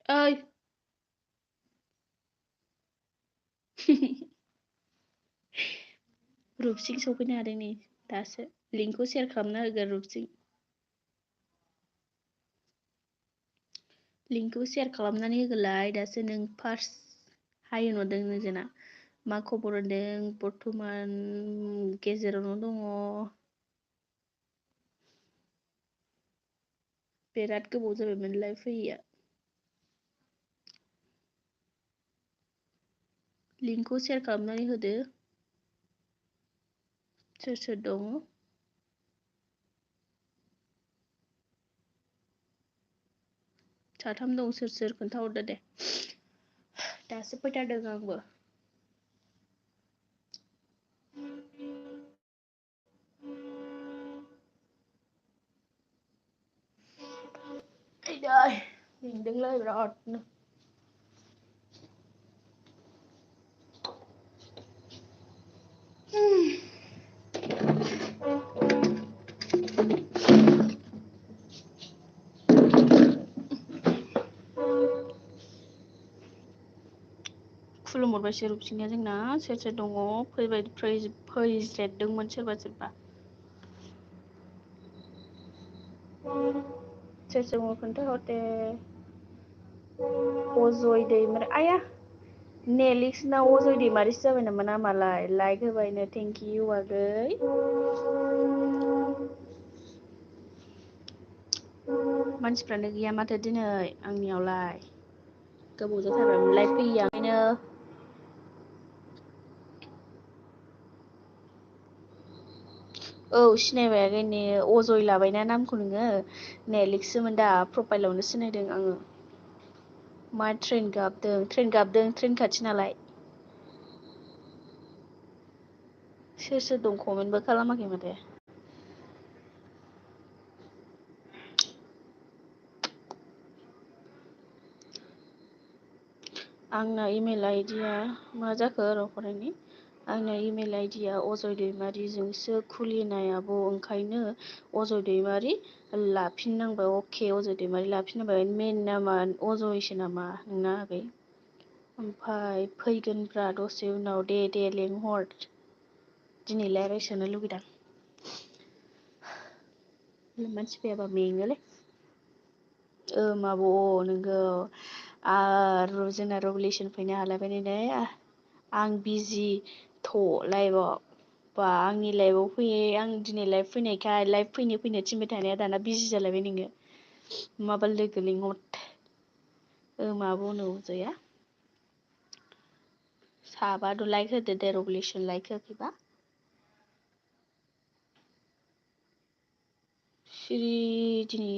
ओइ रुपसिं सफैनो हादों नै दासो लिंकखौ शेयार खालामना होगोन रुपसिं लिंकखौ शेयार खालामनानै होगोनलाय दासो नों फार्स्ट हाय होनहरदों नोंजोंना मा खबर होनदों बर्थमान गेजेरावनो दङ बिराद गोबाव जाबायमोनलाय फैयैया लिंकखौ शेयार खालामनानै होदो सोर सोर दङ साथाम दं सोर सोर खोन्थाहरदो दे दासो फैथारदों आंबो आइदै मेंदोंलै बिरादनो खुलुमहरबायसो रुपसिंया जोंना सोर सोर दङ फैज्रेदोंमोन सोरबा सोरबा सोर सोर दङ खोन्थाहरदे अजय दैमारि आया नेलिक्सना अजय दैमारिसो जाबाय नामा नामालाय लाइक होबायनो थेंक इउ आगै मानसिफ्रानो गैया माथो दिनै आंनियावलाय गोबाव जाथारबायमोनलाय फैयैयानो औ सिनायबाय आगै ने अजय लाबायना नामखौ नोङो नेलिक्ससोमोन दा प्रफाइलावनो सिनायदों आङो मा ट्रेन गाबदों ट्रेन खाथि नालाय सोर सोर दं कमेन्टबो खालामाखै माथो आंना इमेल आइडिया मा जाखो र' फरायनि आंना इमेल आइडिया अजय दैमारिजोंसो खुलिनाय आब' ओंखायनो अजय दैमारि लाफिननांबाय अके अजय दैमारि लाफिननांबाय मेन नामा अजयसो नामा नोंना आगै ओमफ्राय फैगोनब्रा दसे उनाव दे लेंहर दिनै रायज्लायसोनो लुगैदां मानसि फैयाबा मेङोलै माब' नोंगौ आरो जोंना रिभलिउसन फैनो हालायबाय नै आं बिजि थ' लाइभआव बा आंनि लाइफआव फैयो आं दिनै लाइभ फैनायखाय लाइभ फैनो थिनबाय थानाया दाना बिजि जालायबाय नोङो माबा लोगो लिंहर माब' नो अजया साबाद' लाइक होदो दे रिभलिउसन लाइक होआखैबा सिरि दिनै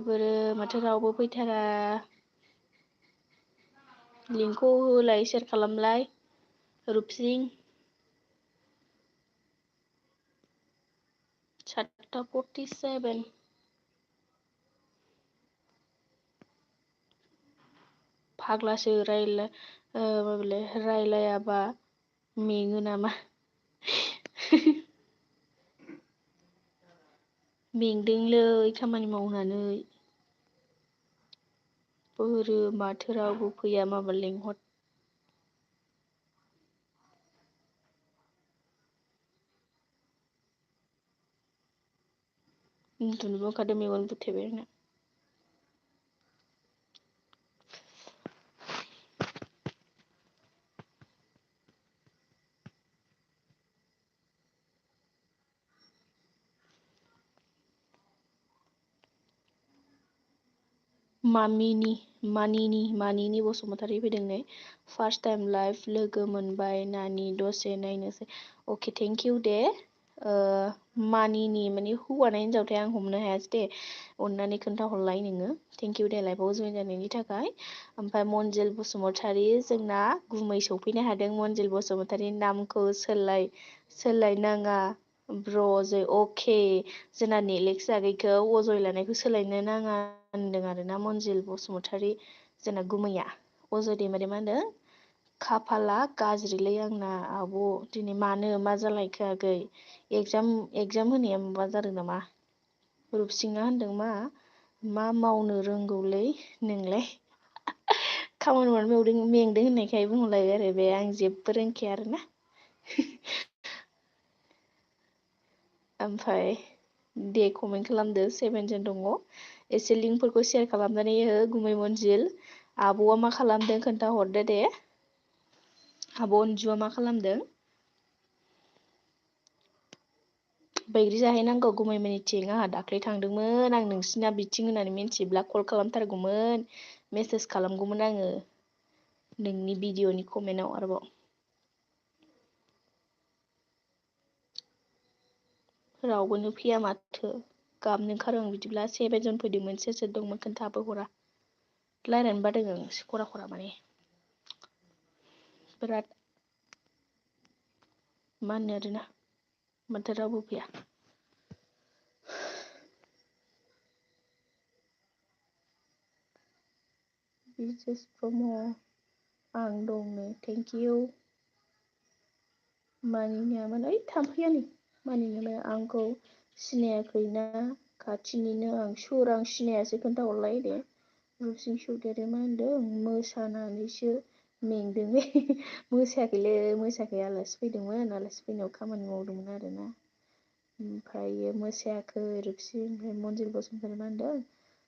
बोरो माथो रावबो फैथारा लिंकखौ होलाय सेयार खालामलाय रुपसिं 7:47 फाग्लासो रायलायाबा मेङो नामा मेंदोंलै खामानि मावनानै बोरो माथो रावबो फैया माबा लेंहर उन्दुनोबो ओंखारदों मेगन बुथेबाय आंना मानिनि बसुमतारी फैदों नै फार्स्ट टाइम लाइभ लोगो मोनबाय नानि दसे नायनोसै अके थेंक इउ दे मानिनि माने हौवा ना हिनजावथाय आं हमनो हायासै दे अननानै खोन्थाहरलाय नोङो थेंक इउ दे लाइभआव जइन जानायनि थाखाय ओमफ्राय मनजिल बसुमतारी जोंना गुमै सफैनो हादों मनजिल बसुमतारीनि नामखौ सोलायनाङा ब्र' जय अके जोंना नेलेक्स आगैखौ अजय लानायखौ सोलायनो नाङा होनदों आरोना मनजिल बसुमतारी जोंना गुमैया अजय दैमारि मा होनदों खाफाला गाज्रिलै आंना आब' दिनै मानो मा जालायखो आगै एगजाम होनाया माबा जादों नामा रुपसिंना होनदों मा मावनो रोंगौलै नोंलाय खामानि मावनो मेंदों होननायखाय बुंहरलायबाय आरो बे आं जेबो रोंखाया आरोना ओमफ्राय दे कमेन्ट खालामदो 7 जन दङ एसे लिंकफोरखौ सेयार खालामनानै हो गुमै मनजिल आब'आ मा खालामदों खोन्थाहरदो दे आब' अनजुआ मा खालामदों बैग्रि जाहैनांगौ गुमैमोननिथिं आंहा दाख्लै थांदोंमोन आं नोंसिना बिथिं होननानै मिन्थिब्ला कल खालामथारगौमोन मेसेज खालामगौमोन आङो नोंनि भिडिअनि कमेन्टआव आरोबाव रावबोनो फैया माथो गाबनो ओंखारो आं बिदिब्ला 7 जन फैदोंमोन सोर सोर दंमोन खोन्थाबो हरा रायलायनो बादों आं खरा खरा माने बिराद मा होनो आरोना माथो रावबो फैया बिजनेस प्रम' आं दंनो थेंक इउ मानिनायामोन ओइ थाम्फैयानो मानिनायालाय आंखौ सिनायाखैना खाथिनिनो आं सोर आं सिनायासो खोन्थाहरलाय दे रुपसिं चौधुरिया मा होनदों मोसानानैसो मेंदों मोसायाखै आलासि फैदोंमोन आलासि फैनायाव खामानि मावदोंमोन आरोना ओमफ्रायो मोसायाखै रुपसिं ओमफ्राय मनजिल बसुमतारी मा होनदों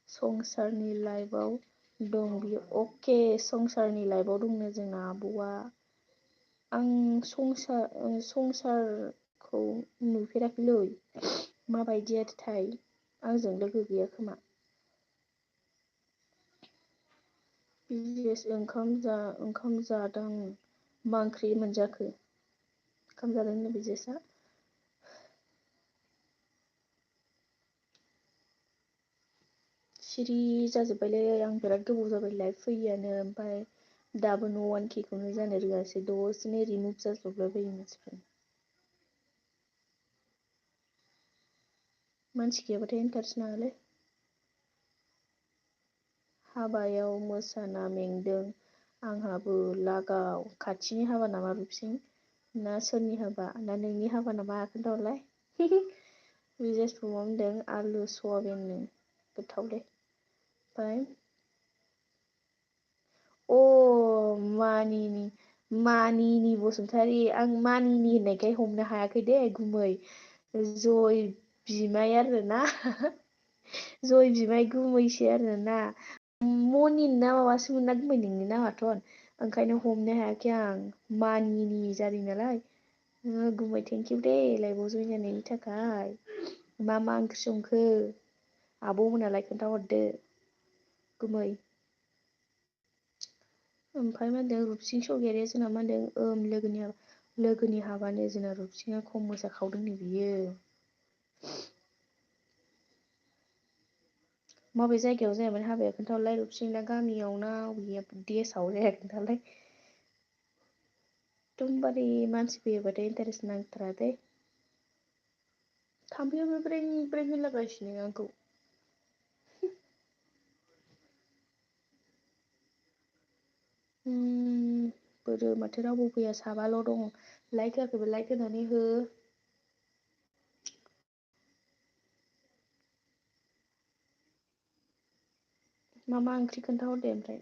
संसारनि लाइफआव दं बियो अके संसारनि लाइफआव दंनो जोंना आब'आ आं संसारखौ नुफेराखैलै माबायदिथाय आंजों लोगो गैया खोमा बिएस ओंखाम जादां मा ओंख्रि मोनजाखो ओंखाम जादोंनो बिजेसा सिरि जाजोब्बायलै आं बिराद गोबाव जाबाय लाइभ फैयियानो ओमफ्राय दाबो न' 1K खौनो जानो रोङासै दसेनो रिमुभ जाब्रबलाबायो मानसिफ्रा मानसि गैयाबाथाय इन्टारेस्ट नाङालै हाबायाव मोसाना मेंदों आंहाबो लागाव खाथिनि हाबा नामा रुपसिं ना सोरनि हाबा ना नोंनि हाबा नामा खोन्थाहरलाय बिजेस प्रमद होनदों आलु सयाबिननो गोथावलै ओमफ्राय अ मानिनि बसुमतारी आं मानिनि होननायखाय हमनो हायाखै दे गुमै जय बिमाय आरोना जय बिमाय गुमैसो आरोना मनिन ना माबासोमोन ना गुमै नोंनि नामाथ' ओंखायनो हमनो हायाखै आं मानिनि जादों नालाय गुमै थेंकिउ दे लाइभआव जइन जानायनि थाखाय मा ओंख्रि संखो आब'मोनालाय खोन्थाहरदो गुमै ओमफ्राय मा होनदों रुपसिं स्वरगयारिया जोंना मा होनदों लोगोनि हाबानो जोंना रुपसिङा खम मोसाखावदोंनो बियो माबे जायगायाव जायामोन हाबाया खोन्थाहरलाय रुपसिंना गामियाव ना अबे देसाव जाया खोन्थाहरलाय एकदमबारे मानसि फैयोबाथाय इन्टारेस्ट नांथारा दे थाम्फैयाबो ब्रें ब्रें होनलागासिनो आंखौ बोरो माथो रावबो फैया साबाल' दं लाइक होआखैबा लाइक होनानै हो मा ओंख्रि खोन्थाहरदे ओमफ्राय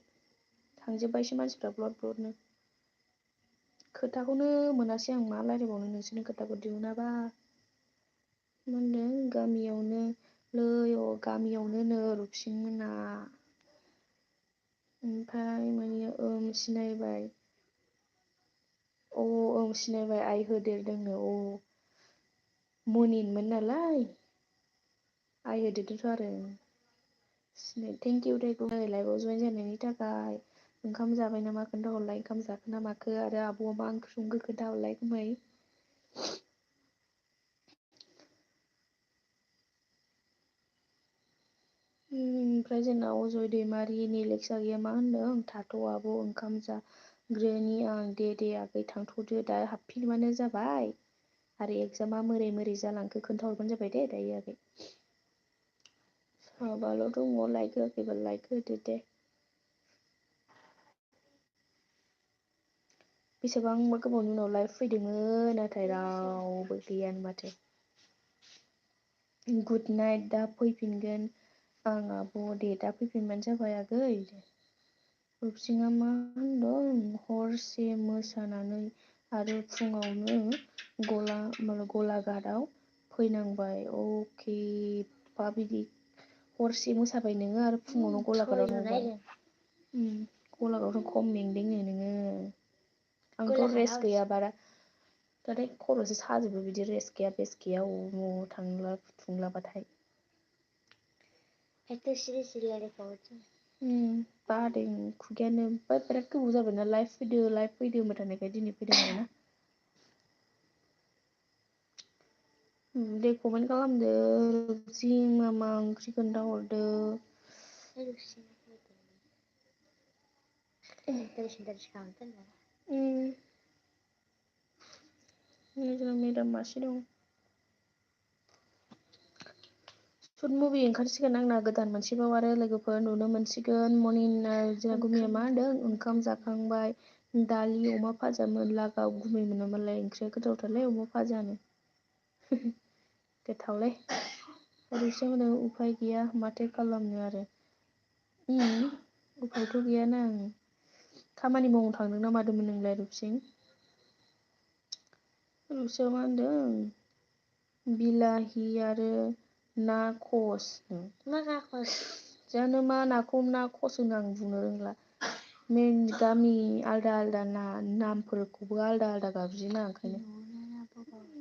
थांजोब्बायसो मानसिफ्रा ब्लद ब्लदनो खोथाखौनो मोनासै आं मा रायज्लायबावनो नोंसोरनो खोथाखौ दिहुनाबा मा होनदों गामियावनो रुपसिं मोना ओमफ्राय माने सिनायबाय सिनायबाय आइ होदेरदोंनो मनिनमोन नालाय आइ होदेरदोंथ' आरो थेंकिउ दे लाइभआव जयन जानायनि थाखाय ओंखाम जाबाय नामा खोन्थाहरलाय ओंखाम जाखो ना माखो आरो आब'आ मा ओंख्रि संखो खोन्थाहरलाय गुमै ओमफ्राय जोंना अजय दैमारिनि लेखा गैया मा होनदों थाथ' आब' ओंखाम जाग्रोनि आं दे आगै थांथ'दो दा हाबफिनबानो जाबाय आरो एगजामा मोरै जालांखो खोन्थाहरबानो जाबाय दे दायो आगै साबाल' दङ लाइक होआखैबा लाइक होदो दे बेसेबांबा गोबावनि उनाव लाइभ फैदोंमोन नाथाय रावबो गैयानो माथो। गुड नाइट दा फैफिनगोन आं आब' दे दा फैफिनबानो जाबाय आगै। रुपसिंआ मा होनदों हरसे मोसानानै आरो फुङावनो गलाघाटआव फैनांबाय अके बा बिदि हरसे मोसाबाय नोङो आरो फुङावनो गलाघाटआव थांबाय। गलाघाटआवथ' खम मेंदोंनो नोङो। आंथ' रेस्ट गैया बारा दालाय खर'सो साजोबो बिदि रेस्ट गैया बेस्ट गैया अबाव थांला फुंलाबाथाय। बादों खुगायानो बिराद गोबाव जाबायना लाइभ फैदो होनबाय थानायखाय दिनै फैदों आरोना। दे कमेन्ट खालामदो रुपसिं मा ओंख्रि खोन्थाहरदो। जोंना मेदाम मासे दं। शर्ट मुभि ओंखारसिगोन आंना गोदान मोनसेबाव आरो लोगोफोर नुनो मोनसिगोन मर्निंना जोंना गुमिया मा होनदों ओंखाम जाखांबाय दालि अमा फाजामोन लागाव गुमै मोनामालाय ओंख्रिया गोथावथारलै अमा फाजानो। गोथावलै रुपसिं होनो उफाय गैया माथो खालामनो आरो। उफायथ' गैयाना खामानि मावनो थांदों ना मादोंमोन नोंलाय रुपसिं? रुपसिंआ मा होनदों बिलाहि आरो ना खस जानो मा नाखौ ना खस होनो आं बुंनो रोंला। गामि आलदा आलदा नामफोरखौबो आलदा आलदा गाबज्रियोना ओंखायनो।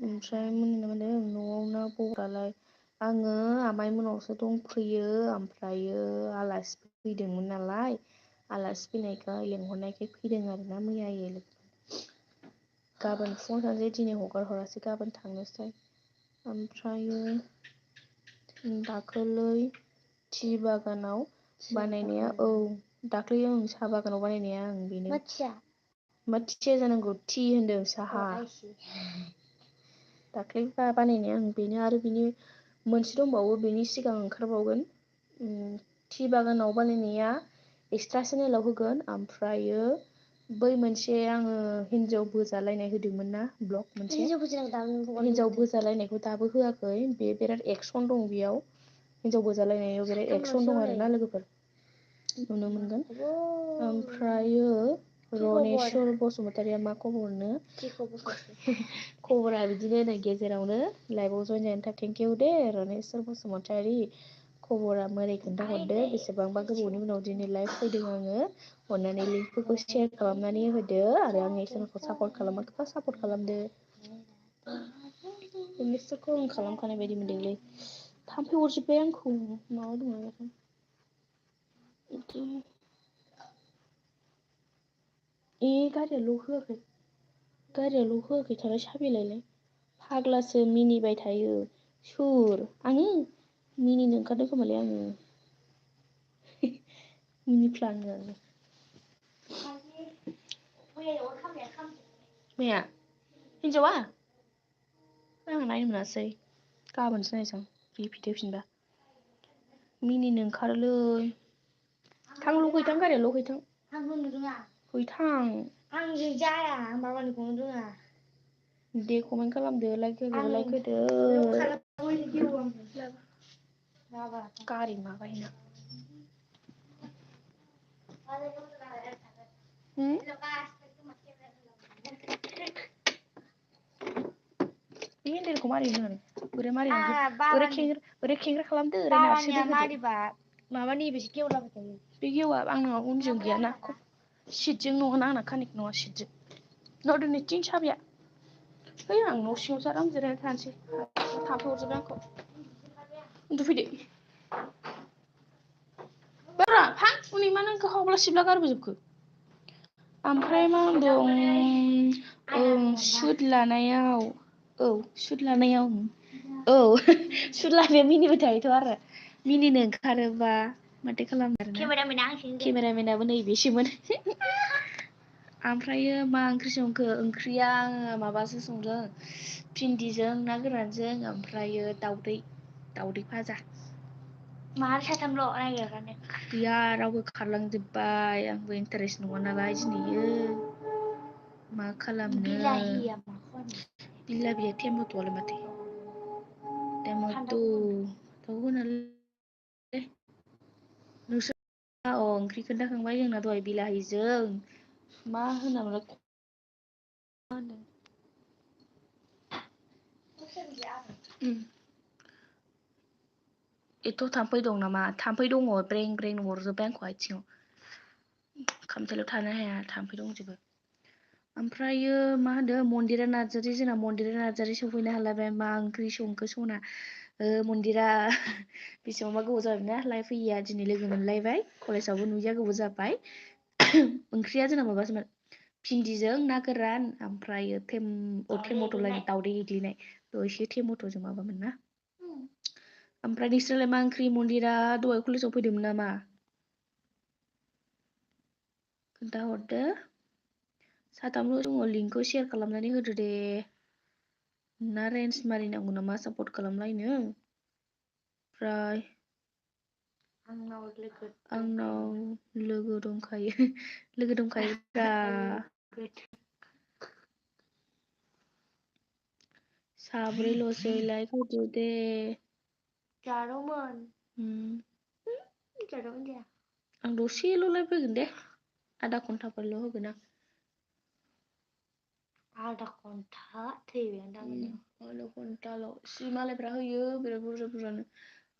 ओमफ्राय मोनना मोनदों न'आव ना बौरालाय आङो आमाइ मोनावसो दंफैयो ओमफ्रायो आलासि फैदोंमोन नालाय आलासि फैनायखाय लेंहरनायखाय फैदों आरोना मैयायो। गाबोन फुङाव थांसै दिनै हगार हरासै गाबोन थांनोसै। ओमफ्रायो दाखालै टि बागानाव बानायनाया दाख्लै साहा बागानाव बानायनाया बेनो। मा थिया जानांगौ टि होनदों साहा। दाख्लै बानायनाया बेनो आरो बिनि मोनसे दंबावो बेनि सिगां ओंखारबावगोन। टि बागानाव बानायनाया एक्सट्रा चेनेलाव होगोन ओमफ्रायो बै मोनसे आङो हिनजाव बोजालायनाय होदोंमोन ना ब्लग मोनसे हिनजाव बोजालायनायखौ दाबो होआखै बे बिराद एक्सन दं बेयाव हिनजाव बोजालायनायाव बिराद एक्सन दं आरोना लोगोफोर नुनो मोनगोन। ओमफ्रायो रनेस्वर बसुमतारिया मा खबरनो खबरा बिदिनो नै गेजेरावनो लाइभआव जयन जानायनि थाखाय थेंकिउ दे रनेस्वर बसुमतारी। खबरा मोरै खोन्थाहरदो बेसेबांबा गोबावनि उनाव दिनै लाइभ फैदों आङो अननानै लिंकफोरखौ सेयार खालामनानै होदो आरो आंनि चेनेलखौ सापर्ट खालामाखैबा सापर्ट खालामदो। नोंसोरखौ आं खालामखानाय बायदि मोनदोंलै थाम्फै अरजोब्बाय आंखौ माबा दं गारिया लक होआखै थांलाय साबिलायलाय फाग्लासो मिनिबाय थायो सोर आङो मिनिनो ओंखारदों खोमालै आङो मिनिफ्लाङो आङो। मैया हिनजावा आं नायनो मोनासै गाबोनसो नायसै आं रिपिट होफिनबा मिनिनो ओंखारोलै थां ल' हैथां गारिया ल' हैथां हैथां आंजों जाया माबानिखौनो रोङा दे कमेन्ट खालामदो लाइक होदो लाइक होदो गारि माबायोना बे हेन्देलखौ मारै होनो ओरै खेंग्रा खालामदो ओरै नारसोदो होदो माबा नैबेसो गेवलाबाय थायो बे गेवा आंनाव उनजों गैयाना सिटजों नङाना आंना कानेक्ट नङा सिटजों न' दोननोथिं साबिया है आं न' सिङावसो आराम जिरायना थानोसै थाम्फै अरजोब्बाय आंखौ उन्दुफैदो बारा फां फुनि मा नों हावब्ला सिबला गारबोजोबखो ओमफ्राय मा होनदों सुद लानायाव सुद लानायाव सुद लानायाव मिनिबाय थायोथ' आरो मिनिनो ओंखारोबा माथो खालामनो आरोना केमेरामेनाबो नैबेसोमोन ओमफ्रायो मा ओंख्रि संखो ओंख्रिया आङो माबासो संदों भिन्दिजों ना गोरानजों ओमफ्रायो दाउदै भाजा माहाय साथामल' नायग्रायानो गैया रावबो खारलांजोब्बाय आंबो इन्टारेस्ट नङा नालाय दिनैयो मा खालामनो बिलाहिया माखौ बिलाहिया टेम्प'आलाय माथो टेम्प'थ' होनालै नोंसोर ओंख्रि खोन्थाखांबाय जोंना दहाय बिलाहिजों मा होनामोनलाय मा होनो एथ' थाम्फै दं नामा थाम्फै दङ ब्रें ब्रें अरजोब्बाय आंखौ आथिङाव खामसालियाव थानो हाया थाम्फै दंजोबो ओमफ्रायो मा होनदों मन्दिरा नार्जारि जोंना मन्दिरा नार्जारि सफैनो हालायबाय मा ओंख्रि संखो सना मन्दिरा बेसेबांबा गोबाव जाबायना लाइफ फैया दिनै लोगो मोनलायबाय कलेजावबो नुयैया गोबाव जाबाय ओंख्रिया जोंना माबासोमोन भिन्दिजों ना गोरान ओमफ्रायो टेम'ट' लायनो दावदै एग्लिनाय एसे टेम'ट'जों माबामोन ना ओमफ्राय नोंस्रालाय मा ओंख्रि मन्दिरा दहाय कलेजाव फैदोंमोन नामा खोन्थाहरदो साथामल' दङ लिंकखौ शेयार खालामनानै होदो दे ना रेन्ज मारिनांगौ नामा सापर्ट खालामलायनो ओमफ्राय आंनाव लोगो दंखायोब्रा साब्रैल'सै लाइक होदो दे जादोंमोन आं दसेल' लाइक फैगोन दे आधा घन्टाफोरल' होगोन आं आधा घन्टा थैबाय आधा घन्टाल' सि मालायफ्रा होयो बिराद बुरजा बुरजानो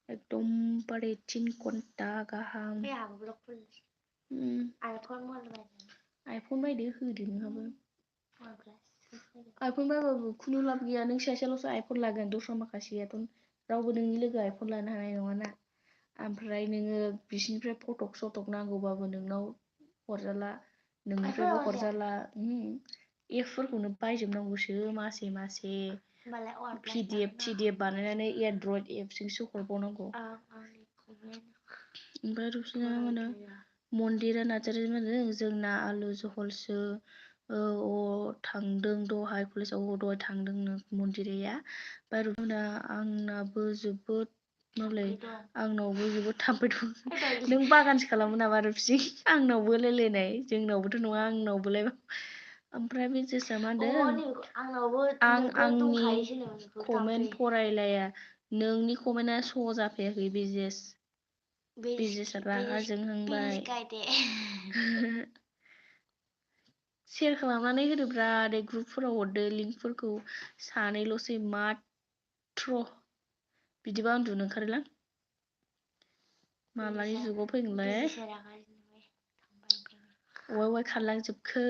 एकदमबारे 3 घन्टा गाहाम आइफन बायदो होदो नोंहाबो आइफन बायबाबो खुनु लाब गैया नों सासेल'सो आइफन लागोन दस्रा माखासेयाथ' रावबो नोंनि लोगो आइफन लानो हानाय नङाना ओमफ्राय नोङो बिसिनिफ्राय फटक सटक नांगौबाबो नोंनाव हरजाला नोंनिफ्रायबो हरजाला एपफोरखौनो बायजोबनांगौसो मासे मासे पिडिएफ बानायनानै एन्ड्रइड एपजोंसो हरबावनांगौ ओमफ्राय रुबसिना मा होनो मन्दिरा नार्जारि होनदों जोंना आलु जहलसो थांदों दहाय कलेजाव दहाय थांदों मन्दिराया ओमफ्राय रुबसिना आंनाबो जोबोद थाम्फै दं नों बागानसो खालामो नामा रुबसि आंनावबो लायलायनाय जोंनावबोथ' नङा आंनावबोलाय ओमफ्राय बे जेसा मा होनदों आं आंनि कमेन्ट फरायलाया नोंनि कमेन्टआ श' जाफैयाखै बिजेसा रागा जोंहांबाय शेयार खालामनानै होदोब्रा दे ग्रुपफोराव हरदो लिंकफोरखौ सानैल'सै माथ्र' बिदिबा उन्दुनो ओंखारोलां मालानि जुगाव फैगोनलाय अवाय खारलांजोबखो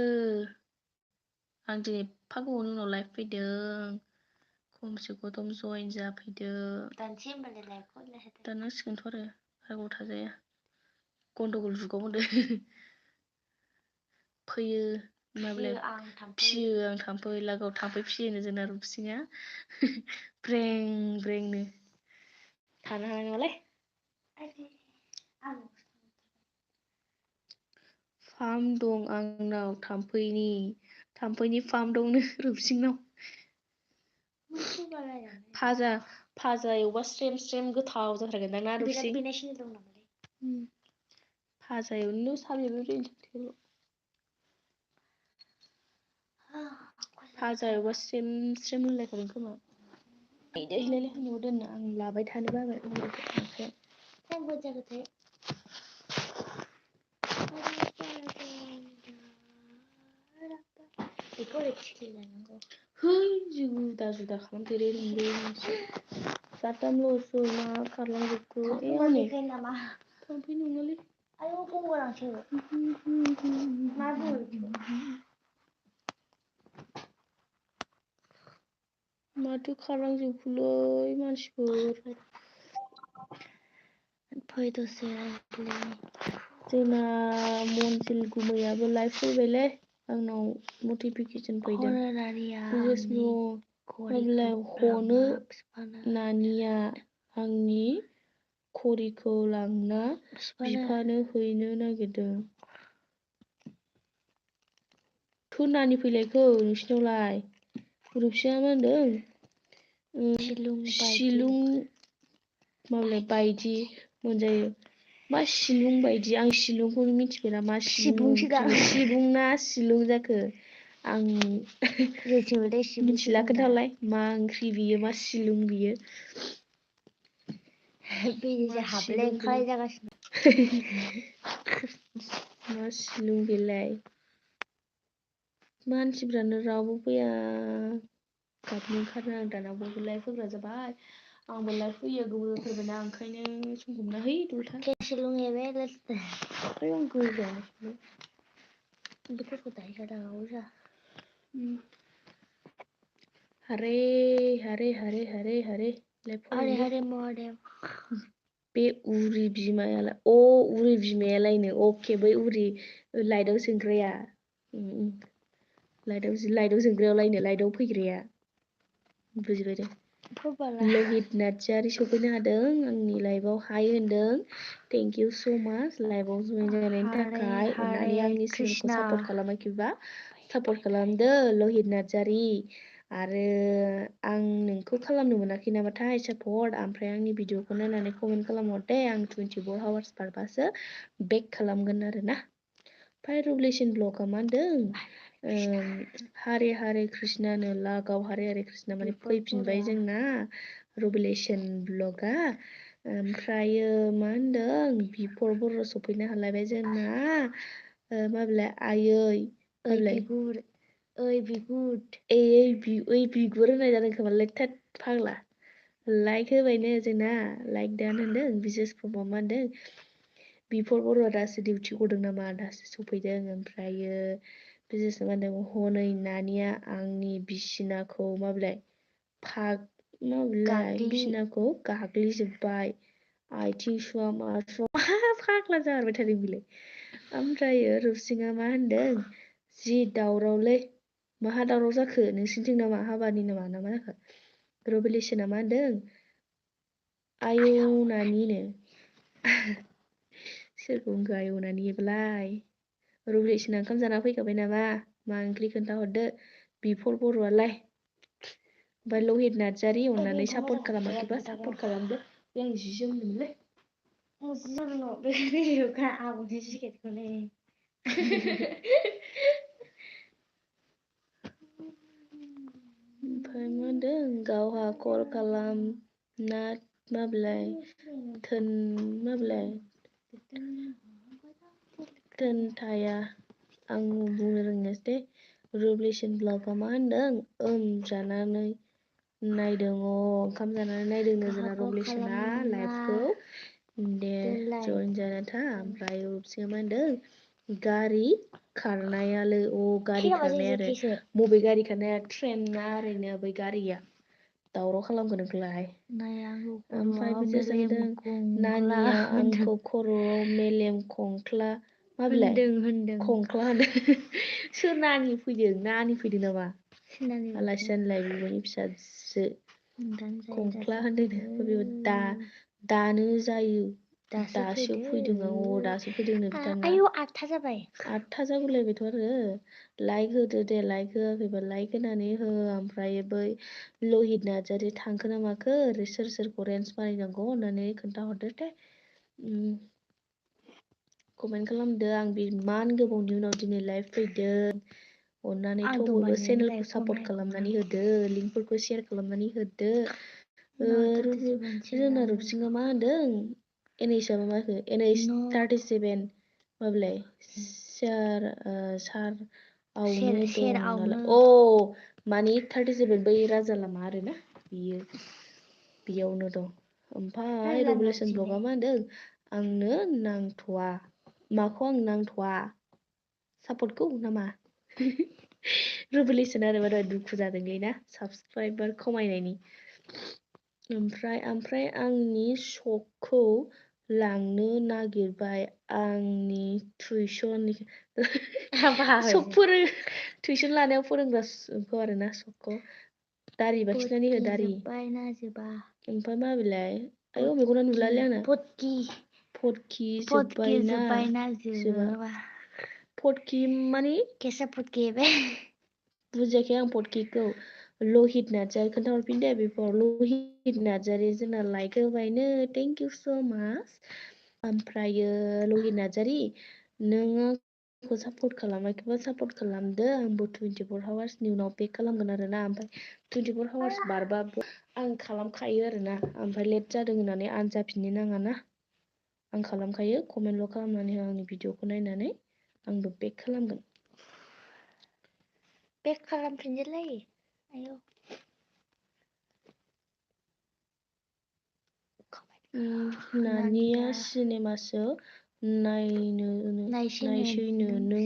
आं दिनै एफा गोबावनि उनाव लाइभ फैदों खमसे खम जयेन जाफैदो दाननांसिगोनथ' आरो गोबाव थाजाया गन्डगल जुगाव होनदो फैयो माबालाय फियो आं थाम्फै लागाव थाम्फै फियोनो जोंना रुबसिङा ब्रें ब्रेंनो थानो हानाय नङालै फार्म दं आंनाव थाम्फैनि फार्म दंनो रुबसिंनाव फाजा एवबा स्रेम स्रेम गोथाव जाथारगोन ना रुबसिं फाजा एवनो फाजा एवबा स्रेम स्रेम होनलायखागोन खोमा हैलाय न'आव दोननो आं लाबाय थानो बाबाय जुदा जुदा खालामदेरो नोंबो साथामल'सो मा खारलांजोबखो थाम्फै नङालै माथो खारलांजोबखोलै मानसिफोर फैदोसै जोंना मनजिल गुमैयाबो लाइभ फैबायलै आंनाव नटिफिकेसन फैदों हनो नानिया आंनि घरिखौ लांना बिफानो हैनो नागिरदों नानि फैलायखौ नोंसिनावलाय रुबसिया मा होनदों शिलुं माबालाय बायदि मोनजायो मा शिलुं बायदि आं शिलुंखौनो मिथिफेरा मा शिलुं ना शिलुं जाखो आं मिथिला खोन्थाहरलाय मा ओंख्रि बियो मा सिलुं बियो बिदिसो हाबलाय ओंखारलाय जागासिनो मा सिलुं बेलाय मानसिफ्रानो रावबो फैया गाबनो ओंखारो आं दाना बयबो लाइफ होग्रा जाबाय आंबो लाइफ होयो गोबावथारबायना ओंखायनो समखौ मोना है दलथा आं गोजानो हरे हरे हरे हरे हरे हरे हरे महादेव बे उरि बिमायालाय उरि बिमायालायनो अके बै उरि लाइटआव जोंग्राया लाइटआव जोंग्रायावलायनो लाइटआव फैग्राया बुजिबाय दे लहित नार्जारि सफैनो हादों आंनि लाइफआव हाय होनदों थेंक इउ स' माच लाइफआव जइन जानायनि थाखाय अननानै आंनि चेनेलखौ सापर्ट खालामाखैबा सापर्ट खालामदो लहित नार्जारि आरो आं नोंखौ खालामनो मोनाखै नामाथाय सापर्ट ओमफ्राय आंनि भिडिअखौ नायनानै कमेन्ट खालामहर दे आं 24 आवार्स बारबासो बेक खालामगोन आरोना ओमफ्राय रिभलिउसन ब्लगआ मा होनदों हारे हारे कृष्णानो लागाव हारे हारे कृष्णा माने फैफिनबाय जोंना रिभलिउसन ब्लगआ ओमफ्रायो मा होनदों बिफर बर' सफैनो हालायबाय जोंना माबेलाय आयै बिगुर ओइ बिगुर होननाय जादों खोमालै थोद फाग्ला लाइक होबायनो जोंना लाइक दान होनदों बिसेस फमा मा होनदों बिफर बर'आ दासो डिउटि गदों नामा दासो सफैदों ओमफ्रायो बिसेस मा होनदों हनै नानिया आंनि बिसिनाखौ माबेलाय माबेलाय बिसिनाखौ गाग्लिजोब्बाय आथिं सुवा मा सुवा मा फाग्ला जागारबाय थादों बिलाय ओमफ्रायो रुपसिङा मा होनदों जि दावरावलै माहा दावराव जाखो नोंसिनिथिं नामा हाबानि नामा ना मा जाखो रिभलिउसना मा होनदों आयौ नानिनो सोरखौ होनखो आयौ नानि बेलाय रिभलिउसना ओंखाम जाना फैखाबाय नामा मा ओंख्रि खोन्थाहरदो बिफर बर'आलाय ओमफ्राय लहित नार्जारि अननानै सापर्ट खालामाखैबा सापर्ट खालामदो आं जि जोमनोमोनलै ओमफ्राय मा होनदों गावहा कल खालामना माबेलाय माबेलाय दोनथाया आं बुंनो रोंनायासो दे रिभलिउसन ब्लगआ मा होनदों जानानै नायदों ओंखाम जानानै नायदोंनो जोंना रिभलिउसना लाइफखौ दे जइन जाना था ओमफ्राय रुपसिङा मा होनदों गारि खारनायालै गारि खारनाय आरो बबे गारि खारनाया ट्रेना ओरैनो बै गारिया दावराव खालामगोन नोंखौलाय ओमफ्राय बिसेस होनदों नानिया आंखौ खर'आव मेलेम खंख्ला माबेलाय खंख्ला होनदों सोर नानि फैदों नामा आलासि जानलाय बिब'नि फिसाजो खंख्ला होनदों दानो जायो दासो फैदों आं दासो फैदोंनो बिथांना आयौ 8था जाबाय 8था जागुलायबायथ' आरो लाइक होदो दे लाइक होआखैबा लाइक होनानै हो ओमफ्राय बै लहित नार्जारि थांखो ना माखो सोर सोरखौ रेन्ज बानायनांगौ होननानै खोन्थाहरदो दे कमेन्ट खालामदो आं इमान गोबावनि उनाव दिनै लाइभ फैदों अननानै थेवबो चेनेलखौ सापर्ट खालामनानै होदो लिंकफोरखौ शेयार खालामनानै होदो जोंना रुपसिङा मा होनदों NH मा होखो NH 37 माबेलाय सार आवनो दं नालाय मानि 37 बै राजा लामा आरोना बेयावनो दं ओमफ्राय रिभलिउसन ब्लगआ मा होनदों आंनो नांथ'वा माखौ आं नांथ'वा सापर्टखौ नामा रिभलिउसन आरो मा दुखु जादोंलै ना साबसक्राइबार खमायनायनि ओमफ्राय आंनि शकखौ लांनो नागिरबाय आंनि टिउसन टिउसन लानायाव फोरोंग्राखौ आरोना सकखौ दारि बाखिनानै हो दारि ओमफ्राय माबेलाय आयौ मेगना नुलालै आंना फटकि जोब्बायना जोबा फटकि माने बुजियाखै आं फटकिखौ लहित नार्जारि खोन्थाहरफिन दे बेफोर लहित नार्जारि जोंना लाइक होबायनो थेंक इउ स' माच ओमफ्रायो लहित नार्जारि नोङो आंखौ सापर्ट खालामाखैबा सापर्ट खालामदो आंबो 24 हावार्सनि उनाव बेक खालामगोन आरोना ओमफ्राय 24 हावार्स बारबाबो आं खालामखायो आरोना ओमफ्राय लेट जादों होननानै आनजाफिननो नाङा ना आं खालामखायो कमेन्टल' खालामनानै हो आंनि भिडिअखौ नायनानै आंबो बेक खालामगोन बेक खालामफिनजोलाय आयौ नानिया सिनेमासो नायसैनो नों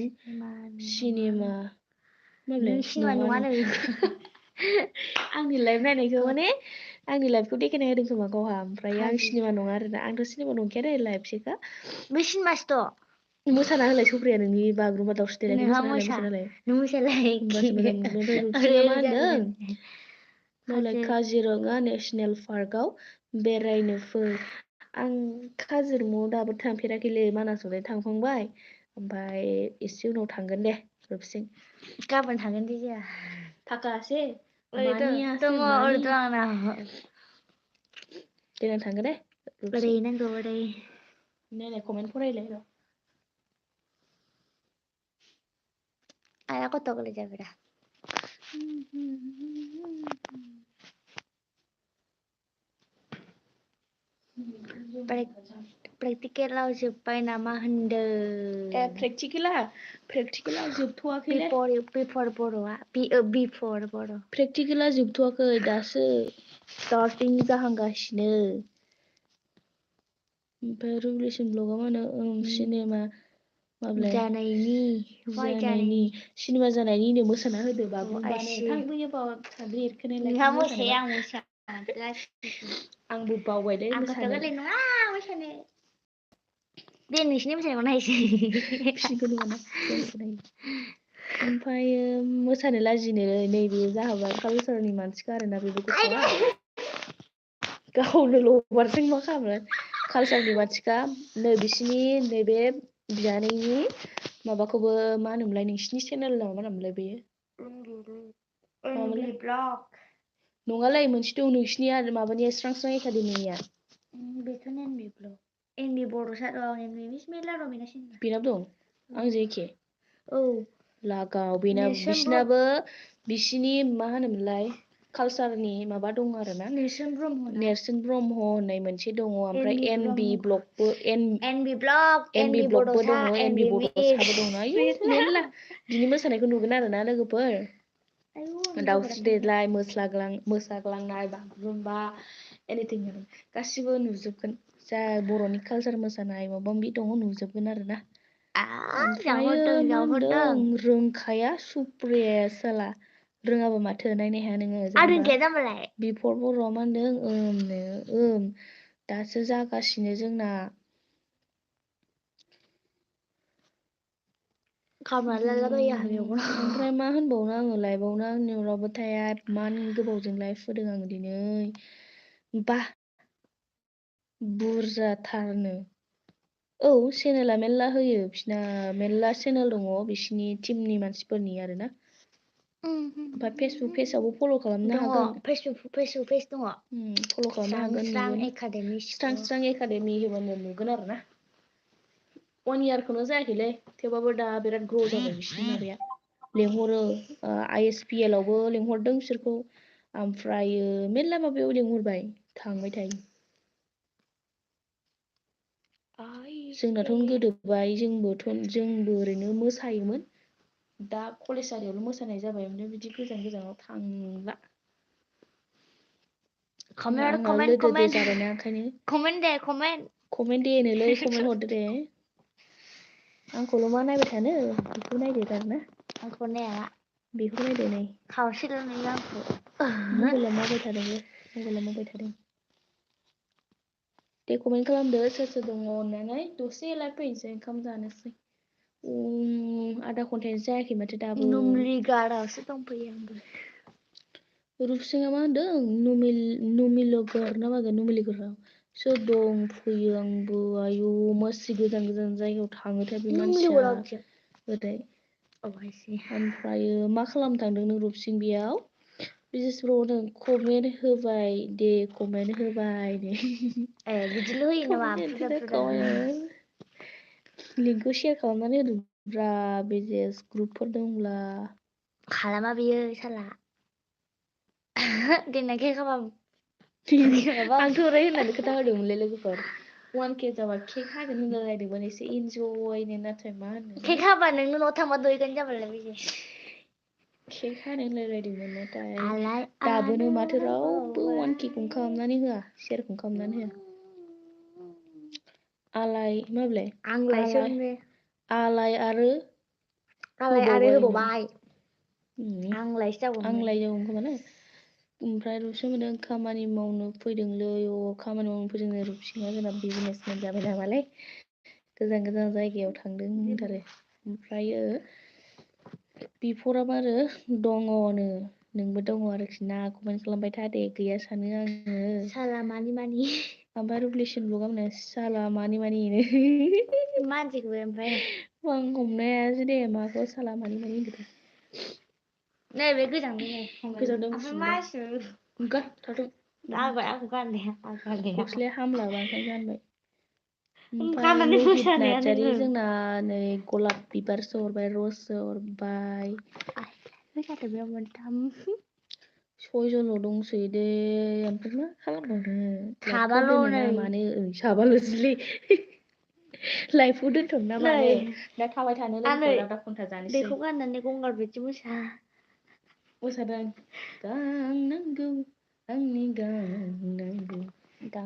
सिनेमा नों सिनेमा नङानो आंनि लाइभ नायनायखौ माने आंनि लाइभखौ देखायना होदों खोमा गावहा ओमफ्राय आं फाग्लि सिनेमा नङा आरोना आंथ' सिनेमा नंखाया दे लाइभसोखा बे सिनेमासोथ' मोसाना होलाय सफैया नोंनि बागुरुम्बा दावस्रि देलायखौ नोंहा मोसाना होलाय नों मोसालाय होमबासो मोजां मोनो ओमफ्राय रुपसिना मा होनदों मालाय काजिरङा नेसनेल पार्कआव बेरायनो फै आं काजिरङायाव दाबो थांफेराखैलै मानासावलाय थांखांबाय ओमफ्राय एसे उनाव थांगोन दे रुपसिं गाबोन थांगोन दे जोंहा थाखासे दङ ओरै दं आंना देनां थांगोन दे ओरै नांगौ ओरै नायलाय कमेन्ट फरायलाय र' आया कत गोलै जाबायरा प्रेक्टिकेलाव जोब्बाय नामा होनदों प्रेक्टिकेला जोबथ'वाखैलै बिफर बर'आ बिफर बर' प्रेक्टिकेला जोबथ'वाखै दासो स्टार्टिं जाहांगासिनो ओमफ्राय रिभलिउसन ब्लगआ मा होनो सिनेमा जानायनि सिनेमा जानायनिनो मोसाना होदो बागुरुम्बानो थांबोयो नोंहा मोसाया आं मोसा आंबो बावबायलै मोसानो नङा मोसानो दे नोंसिनि मोसानायखौ नायसै ओमफ्रायो मोसानो लाजिनो नैबे जाहाबा कालसारनि मानसिखा आरोना बेबो गथ'आ गावनो लबारजों मा खालामो कालसारनि मानसिखा नै बिसिनि नैबे बियानैनि माबाखौबो मा होनोमोनलाय नोंसिनि चेनेल मा होनोमोनलाय बेयो नङालै मोनसे दं नोंसिनि आरो माबानिया स्रां स्रां एकाडेमिनिया बेथ' एमबि बर' मेरला दं बेनाबो दं आंजों एखे औ लागाव बिसिनाबो बिसिनि मा होनोमोनलाय कालसारनि माबा दं आरोना नेरसोन ब्रह्म होननाय मोनसे दङ ओमफ्राय एनबि ब्लगबो एनबि ब्लगबो दङ एनबि बड'साबो दङ आयु मेरला बिनि मोसानायखौ नुगोन आरोना लोगोफोर दाउस्रि देलाय मोसाग्लांनाय बागुरुम्बा एनिथिं गासिबो नुजोबगोन जा बर'नि कालसार मोसानाय माबा माबि दङ नुजोबगोन आरोना ओमफ्रायो मा होनदों रोंखाया सुप्रियाया साला रोङाबा माथो नायनो हाया नोङो जेनेबा बिफर बर'आ मा होनदों दासो जागासिनो जोंना ओमफ्राय मा होनबावनो आङो लाइभआवनो आंनियाव रावबो थाया इमान गोबावजों लाइभ होदों आङो दिनै बा बुरजाथारनो औ चेनेला मेरला होयो बिसिना मेरला चेनेल दङ बिसिनि टिमनि मानसिफोरनि आरोना ओमफ्राय फेसबुक पेजावबो फल' खालामनो हागोन फेसबुक पेज दङ फल' खालामनो हागोन नुगोन एकाडेमि स्रां एकाडेमि होबानो नुगोन आरोना 1 इयारखौनो जायाखैलै थेवबाबो दा बिराद ग्र' जाबाय बिसिनि माबाया लेंहरो ISPL आवबो लेंहरदों बिसोरखौ ओमफ्रायो मेरला माबायाव लेंहरबाय थांबाय थायो जोंनाथ' गोदोबाय जोंबो ओरैनो मोसायोमोन दा कलेज आरियावल' मोसानाय जाबाय ओमफ्राय बिदि गोजानाव थांला आंना लोदोदो जाबायना ओंखायनो कमेन्ट दे नोलै कमेन्ट हरदो दे आंखौल' मा नायबाय थानो बेखौ नायदो आरोना आंखौ नाया बेखौ नायदो नै खावसेल' नुयो आंखौ मबाइला मावबाय थादों दे कमेन्ट खालामदो सोर दङ अननानै दसे लाइभ फैनोसै ओंखाम जानोसै आधा घन्टायानो जायाखै माथो दाबो नुमलिगारावसो दंफैयो आंबो रुपसिङा मा होनदों नुमिलगर ना मागोन नुमिलिगराव सोर दं फैयो आंबो आयु मासि गोजान जायगायाव थाङोथाय बे मानसिया ओरै ओमफ्रायो मा खालामनो थांदों नों रुपसिं बेयाव बिजनेसफोराव कमेन्ट होबाय दे बिदिल' होयो नामा लिंकखौ सेयार खालामनानै होदों ब्रा बिजनेस ग्रुपफोर दंब्ला खालामा बियो साला देनां केक खाबा आंथ' ओरै होननानै खोथा होदोंमोनलै लोगोफोर 1K जाबा केक हागोन होनलायलायदोंमोन एसे इन्जयनो नाथाय मा होनो केक हाबा नोंनो न' थांबा दहैगोन जाबालाय बिदि केक हानो होनलायलायदोंमोन नाथाय आलाय दाबोनो माथो रावबो आरो 1Kखौनो खालामनानै होआ शेयारखौनो खालामनानै होआ आलाय माबेलाय आंलायसो आलाय आरो आलाय आरो होबावबाय आंलाय जागौमोन खोमाना ओमफ्राय रुपसि मोनदों खामानि मावनो फैदोंलै खामानि मावनो फैदोंनो रुपसिङा जोंना बिजनेसमेन जाबाय नामालै गोजान गोजान जायगायाव थांदों होनथारो ओमफ्रायो बिफराबो आरो दङनो नोंबो दङ आरोखि ना कमेन्ट खालामबाय था दे गैया सानो आङो साला मानि ओमफ्राय रुबलिसन ब्लगावनो साला मानि मानसिखौबो ओमफ्राय आं हमनो हायासै दे माखौ साला मानि होनखोथाय नै बे गोजांदों गोजावदों ओमफ्राय गुसुनो मासिबो थाथों आंखौ गाननाया गस्लाया हामलाबा ओंखायनो गानबाय ओमफ्राय गाननानै लहित मोसानाया नार्जारि नोङो जोंना नै गलाब बिबारसो हरबाय रससो हरबाय फैखादो बेयाव मोनथाम 6 जनल' दंसै दे ओमफ्राय मा खालामबावनो लाइफखौ साबाल' दोनो नै ना मानो साबाल'सैलै लाइफखौ दोनथ'नो ना नै मानो दा थाबाय थानो नै लोगोफोर आधा घन्टा जानोसै बेखौ गाननानै गंगार बायदि मोसादों गांनांगौ आंनि गांनांगौ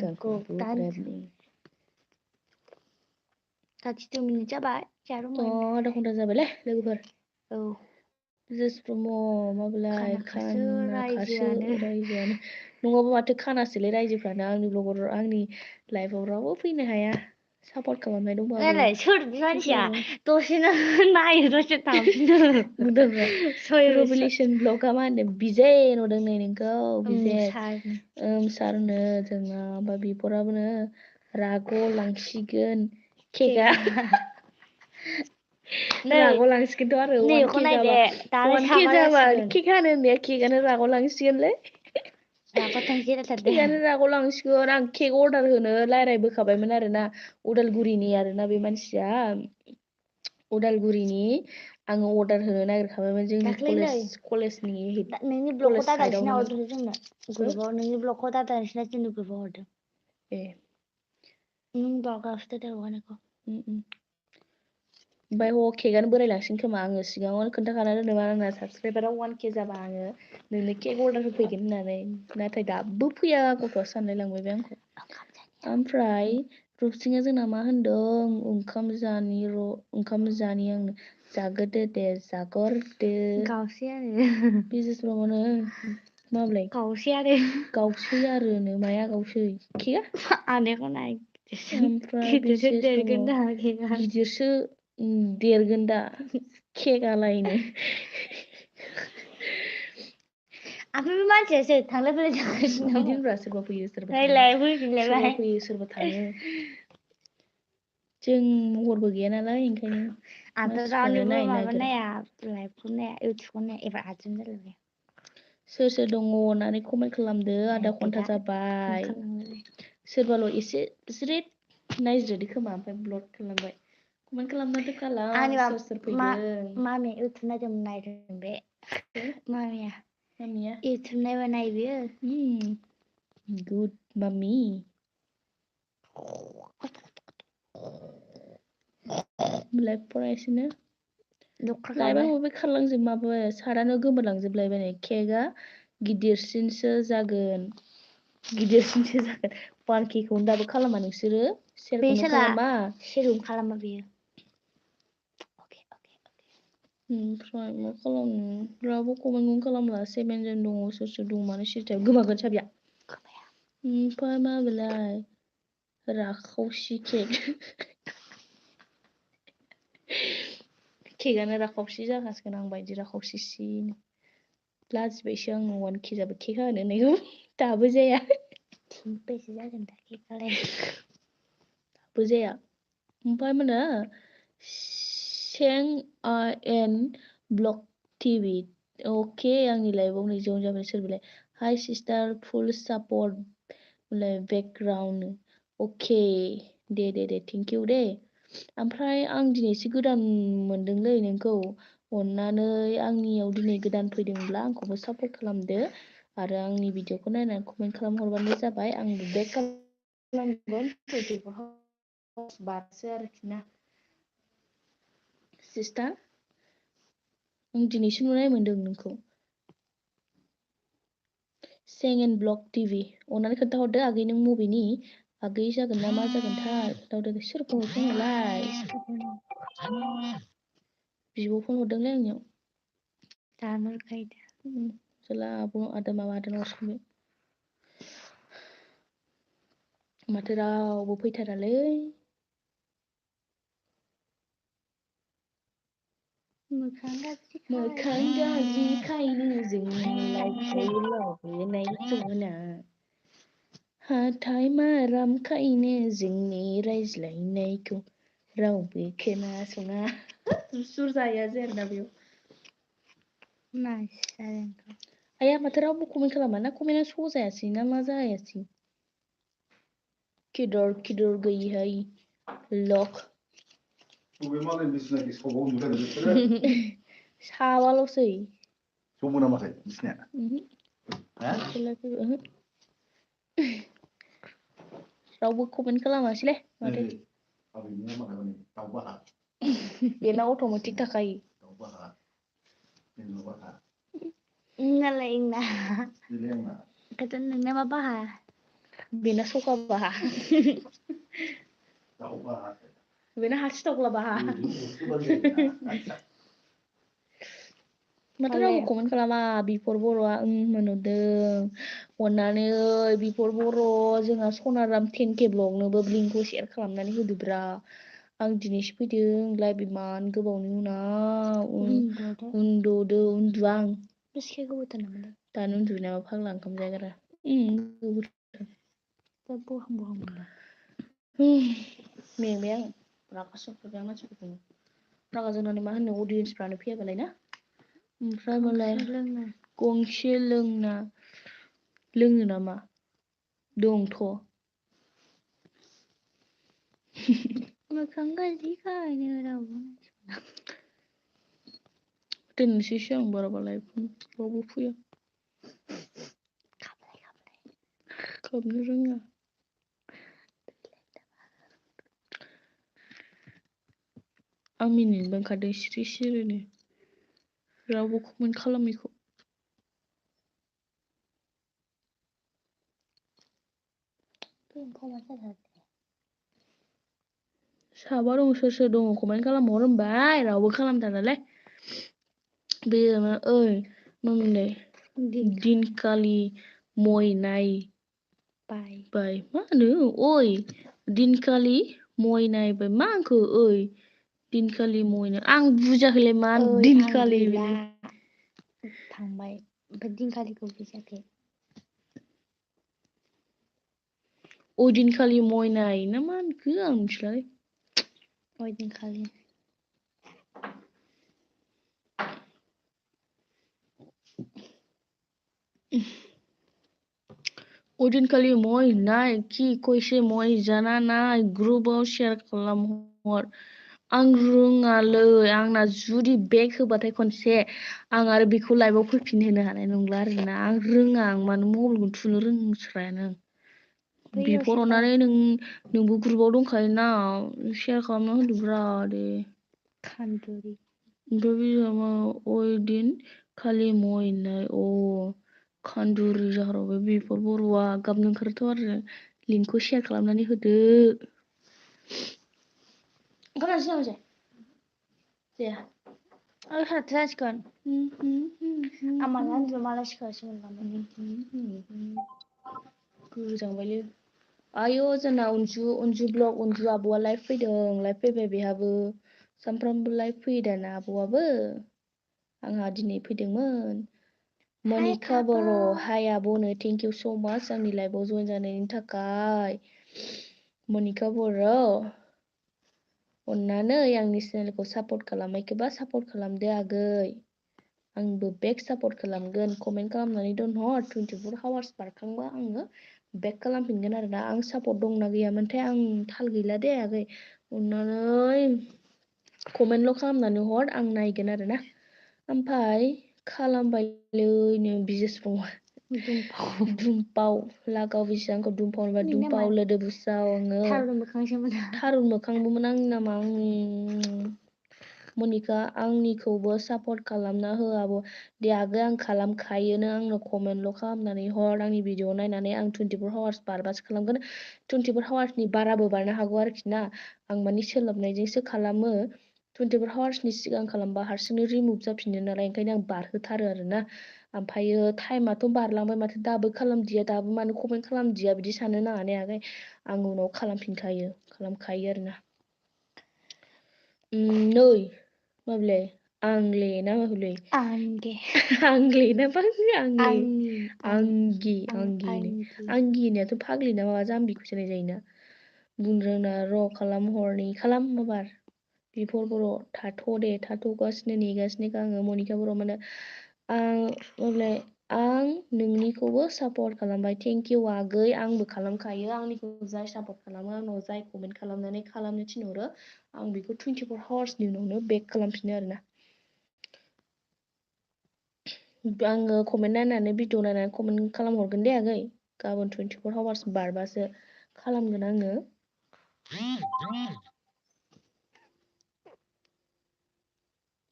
गांखौ बोराबनि 32 मिनिट जाबाय आधा घन्टा जाबायलै लोगोफोर औ जेस ब्रह्म माबालाय खानाखासो खानाखासो रायजोआनो रायजोआनो नङाबा माथो खानासोलै रायजोफ्रानो आंनि ब्लगाव आंनि लाइफआव रावबो फैनो हाया सापर्ट खालामनाय दंबाबो नायलाय सोर बे मानसिया फैखायानो दसेनो नायो दसे थांफिनो रुबिलिसन ब्लगा मा होनदों बिजेन हरदों नै नोंखौ सारनो बिजेन सारनो जोंना ओमफ्राय बिफराबोनो राग' लांसिगोन केकआ नै रागाव लांसिगोनथ' आरो नैबेखौ 1K नायदो जाबा दालाय 1K साबा जाबा जासिगोन केक हानो होननाया केकआनो रागाव लांसिगोनलै रागाव थांसै रायथारदों केकआनो रागाव लांसिगोन आं केक अर्डार होनो रायज्लायबोखाबायमोन आरोना उदालगुरिनि आरोना बे मानसिया उदालगुरिनि आङो अर्डार होनो नागिरखाबायमोन जोंनि दाख्लै नै कलेजनि नोंनि ब्लगखौ कलेज दादानिसिना साइडआवनोमोन हरदों जोंनो ग्रुपाव नोंनि ब्लगखौ दादानिसिना जोंनि ग्रुपाव हरदों ए नों ब्लगावसो दोनदों हगारनायखौ ओमफ्राय केकआनो बोरायलांसिगोन खोमा आङो सिगाङावनो खोन्थाखाना दोनदोंमोन आंना साबसक्राइबारा 1K जाबा आङो नोंनो केक अर्डार होफैगोन होननानै नाथाय दाबो फैया गथ'आ सानलाय लांबाय बे आंखौ ओमफ्राय रुपसिङा जोंना मा होनदों ओंखाम जानि आंनो जागोरदो दे जागरदो गावसै आरो बिजनेस माबानो माबलाय गावसै आरो गावसै आरोनो माया गावसै केकआ आनेखौ नाय ओमफ्राय गिदिरसो बिसेस दङ देरगोन दा केकआ गिदिरसो देरगोन दा केकआलायनो ओमफ्राय बे मानसियासो थांलाय फैलाय थांगासिनो बिदि दङ होनब्ला सोरबा फैयो सोरबा थाङो रायलाय सोरबा फैफिनलायबाय फैयो सोरबा थाङो जों महरबो गैया नालाय ओंखायनो आंथ' मानसिफ्रानो रावनिबो नायनो माबा नागिरा नाया लाइभखौ नाया इउटुबखौ नाया एबार 8 जन जालायबाय सोर दङ अननानै कमेन्ट खालामदो आधा नायदो घन्टा दा जाबाय ओंखारलांबायलाय सोरबाल' एसे ज्रेद नायज्रादो खोमा ओमफ्राय ब्लक खालामबाय कमेन्ट खालामनाथ' खालाम आंनिबा सोर फैदों मामिया इउटुब नायदों बे मामिया इउटुब नायबा नायो बियो गुड मामि लाइभ फरायसिनो दख्रा लाइभआ गाबबाय माबा खारलांजोब माबा सारानो गोमोरलांजोबलायबाय नै केकआ गिदिरसिनसो जागोन 1Kखौनो दाबो खालामा नोंसोरो बे सेयारखौनो साला खालामा सेरखौनो खालामा बेयो ओमफ्राय मा खालामनो रावबो कमेन्टखौनो खालामला 7 जन दङ सोर दङ मानो सिरिथाय गोमागोन साबिया ओमफ्राय मा बेलाय राखावसि केकआनो राखावसि जाखासिगोन आं बायदि राखावसिनो लाजिबायसो आं 1K जाबा केक हानो होननायखौ दाबो जाया बेसे जागोन दा केकआलाय दाबो जाया ओमफ्राय मोनो सें एन ब्लक टिभि अके आंनि लाइभआव 20 जाबाय सोर बेलाय हाय sister full support background okay दे थेंक इउ दे ओमफ्राय आं दिनैसो गोदान मोनदोंलै नोंखौ अननानै आंनियाव दिनै गोदान फैदोंब्ला आंखौबो सापर्ट खालामदो आरो आंनि भिडिअखौ नायनानै कमेन्ट खालामहरबानो जाबाय आंबो बेक खालामगोन बारसो आरोखि ना सिस्टार आं दिनैसो नुनाय मोनदों नोंखौ सेंगेन ब्लग टिभि अननानै खोन्थाहरदो आगै नों मबेनि आगै जागोन ना मा जागोनथाय दावदो सोर फन हरदोंलाय बिब' फन हरदोंलै आंनियाव दानहरखायो जेला आदा माबा आदानाव हरसिगोन माथो रावबो फैथारालै मोखां गाज्रिखायनो जोंनि लाइफखौ लाबोनायखौ मोना हाथाय मारामखायनो जोंनि रायज्लायनायखौ रावबो खोनासङा सुर जाहैयासै आरोना बेयाव आया माथो रावबो कमेन्ट खालामा ना कमेन्टआ श' जायासै ना मा जायासै किदर गैयिहाय लक साबाल'सै ज'मो नामाथाय बिसिनिया रावबो कमेन्ट खालामासैलै माथो बेना अट'मेटिक थाखायो नोंना मा बाहा बेना सखा बाहा बेना हाथिदग्ला बाहा माथो रावबो कमेन्ट खालामा बिफर बर'आ मोनहरदों अननानै बिफर बर' जोंहा सनाराम 10K ब्लगनोबो लिंकखौ शेयार खालामनानै होदोब्रा आं दिनैसो फैदों लाइभ इमान गोबावनि उनाव उन्दुदो उन्दुआ आं बेसे गोबावथार नामा दानो उन्दुयो नामा फाग्ला ओंखाम जायागारा बहां मोनदों मेंबाय आं रागा जोंफोरबाय आं मानसिफोरखौनो रागा जोंनानै मा होनो अडियेन्सफ्रानो फैयाबालाय ना ओमफ्राय मालाय गंसे लोङो नामा दंथ' मोखां गाज्रिखायनो रावबो दोननोसैसो आं बाराबालाय रावबो फैया खाबनो रोङा आं मिनिनोबो ओंखारदों सिरि सिरिनो रावबो कमेन्ट खालामैखौ साबा दं सोर दङ कमेन्ट खालामहर होनबाय रावबो खालामथारालै बेयो ओइ मामोनलाय दिनखालि मयनाय बाय मा होनो ओइ दिनखालि मयनायबाय मा आंखो ओइ दिनखालि मयनाय आं बुजाखैलाय मा दिनखालि थांबाय ओमफ्राय दिनखालिखौ बुजियाखै ओइदिनखालि मयनाय ना मा होनखो आं मिथिलालै ओइदिनखालि ओइदिनखालि मयनाय कि कैसे मय जाना नाय ग्रुपाव शेयार खालामहर आं रोङालै आंना जुदि बेग होबाथाय खनसे आं आरो बेखौ लाइभआव फैफिनहोनो हानाय नंला आरोना आं रोङा आं मानो मबाइलखौ थुनो रोंस्रायानो बिफोर अननानै नोंबो ग्रुपाव दंखायोना शेयार खालामना होदोब्रा दे खानदुरि ओमफ्राय बिजामा ओइदिन खालि मयनाय खान्दुरि जाहराव बिफोर बर'आ गाबनो ओंखारोथ' आरो लिंकखौ शेयार खालामनानै होदो ओंखाम जानोसै जाया आं साथि जासिगोन आं माला उन्दुनो माला सिखारसिगोन गोजांबायलै आयौ जोंना अनजु ब्लग अनजु आब'आ लाइभ फैदों लाइभ फैबाय बेहाबो सानफ्रामबो लाइभ फैयो दाना आब'आबो आंहा दिनै फैदोंमोन मनिका बर' हाय आब'नो थेंक इउ स' माच आंनि लाइभआव जइन जानायनि थाखाय मनिका बर' अननानै आंनि चेनेलखौ सापर्ट खालामाखैबा सापर्ट खालामदो आगै आंबो बेक सापर्ट खालामगोन कमेन्ट खालामनानै दोनहर 24 आवार्स बारखांबा आङो बेक खालामफिनगोन आरोना आं सापर्ट दंना गैयामोनथाय आं थाल गैला दे आगै अननानै कमेन्टल' खालामनानै हर आं नायगोन आरोना ओमफ्राय खालामबायलैनो बिजों दुमपाव लागाव बेसेबांखौ दुमपाव होनबा दुमपाव लोदो बुसाव आङो थारुन मोखांबोमोन आंनि नामा मनिका आंनिखौबो सापर्ट खालामना हो आब' दे आगै आं खालामखायोनो आंनो कमेन्टल' खालामनानै हर आंनि भिडिअ नायनानै आं 24 आवार्स बारबासो खालामगोन 24 आवार्सनि बाराबो बारनो हागौ आरोखि ना आं माने सोलाबनायजोंसो खालामो 24 आवार्सनि सिगां खालामबा हारसिंनो रिमुभ जाफिनो नालाय ओंखायनो आं बारहोथारो आरोना ओमफ्रायो टाइमाथ' बारलांबाय माथो दाबो खालामदिया दाबो मानो कमेन्ट खालामदिया बिदि साननो नाङा ने आगै आं उनाव खालामखायो आरोना नै माबले आंले ना माबले आंले ना फाग्लि आंगि होननायाथ' फाग्लि ना माबा जाम्बिखौसो होनाय जायोना बुंनो रोंना र' खालाम माबार बिफोर बर' थाथ'गासिनो नेगासिनो आङो मनिका बर' माने आं नोंनिखौबो सापर्ट खालामबाय थेंक इउ आगै आंबो खालामखायो आंनिखौ जाय सापर्ट खालामो आंनाव जाय कमेन्ट खालामनानै खालामनो थिनहरो आं बेखौ 24 आवार्सनि उनावनो बेक खालामफिनो आरोना आङो कमेन्ट नायनानै भिडिअ नायनानै कमेन्ट खालामहरगोन दे आगै गाबोन 24 आवार्स बारबासो खालामगोन आङो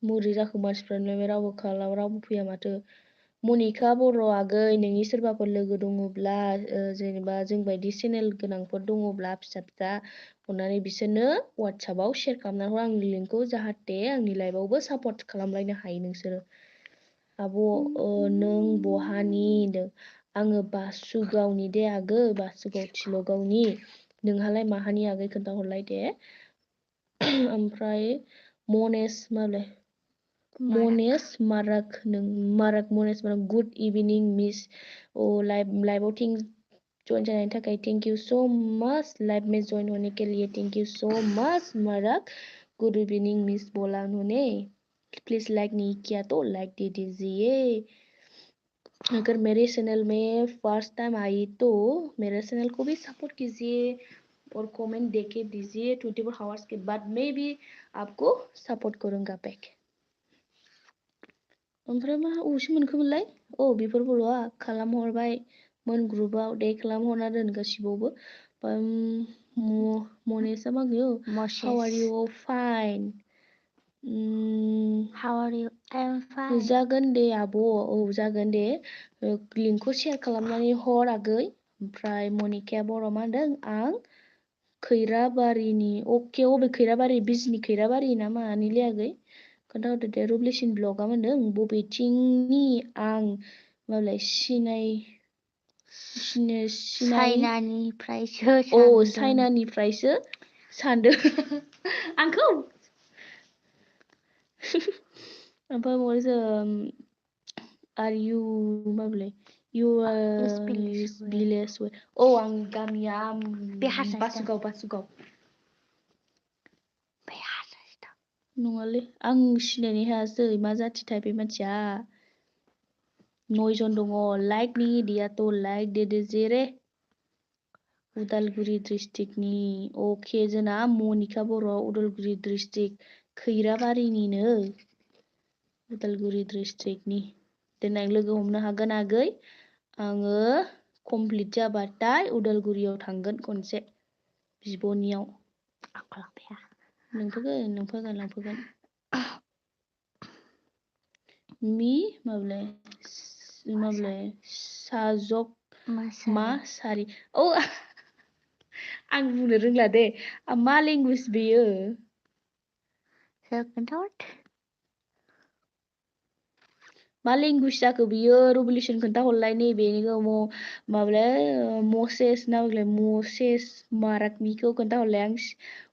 मुरि जाखो मानसिफ्रानो रावबो फैया माथो मनिका बर' आगै नोंनि सोरबाफोर लोगो दङब्ला जेनेबा जोंबायदि चेनेल गोनांफोर दङब्ला फिसा अननानै बिसोरनो वाट्सएपआव शेयार खालामना हर आंनि लिंकखौ जाहाथे आंनि लाइभआवबो सापर्ट खालामलायनो हायो नोंसोरो आब' नों बहानि होनदों आङो बासुगावनि दे आगै बासुगाव थिल'गावनि नोंहालाय माहानि आगै खोन्थाहरलाय दे ओमफ्राय मनेस माराक मनेस गुड इभिनिं मिस लाइभआव जॉइन जानायनि थाखाय thank you so much live में जॉइन होने के लिए थैंक यू सो मच माराक गुड इवनिंग मिस बोला उन्होंने प्लीज लाइक नहीं किया तो लाइक दे दीजिए अगर मेरे चैनल में फर्स्ट टाइम आई तो मेरे चैनल को भी सपोर्ट कीजिए और कमेंट देके दीजिए 24 आवर्स के बाद मैं भी आपको सपोर्ट करूंगा बैक ओमफ्राय मा अबेसो मोनखोमोनलाय बेफोर बर'आ खालामहरबाय मोन ग्रुपआव दे खालामहरना दोन गासिबावबो मनेसा मा गयो हाउ आर यू फाइन जागोन दे आब' जागोन दे लिंकखौ शेयार खालामनानै हर आगै ओमफ्राय मनिकाया बर' मा होनदों आं खैराबारिनि अके अबे खैराबारि बिजनि खैराबारि ना मानिलै आगै खोन्थाहरदो दे रुब्लेसिन ब्लगआ मोनदों बबेथिंनि आं मालाय चाइनानिफ्रायसो सानदों आंखौ ओमफ्राय मरिस आर यु माबलाय यु भिलेज आं गामिया बासुगाव नङालै आं सिनायनो हायासै मा जाथिथाय बे मानसिया 9 जन दङ लाइक नहीं दिया तो लाइक दे दीजिए रे उदालगुरि डिस्ट्रिक्टनि अके जोंना मनिका बर' उदालगुरि डिस्ट्रिक्ट खैराबारिनिनो उदालगुरि डिस्ट्रिक्टनि देनां लोगो हमनो हागोन आगै आङो कमप्लिट जाबाथाय उदालगुरियाव थांगोन खनसे बिब'नियाव लांफैगोन मी माबलाय साजक मा सारि आं बुंनो रोंला दे मा लेंगुवेज बेयो मा लेंगुवेज जाखो बियो रिभलिउसन खोन्थाहरलाय नैबेनिखौ माबालाय मसेस ना मसेस माराकनिखौ खोन्थाहरलाय आं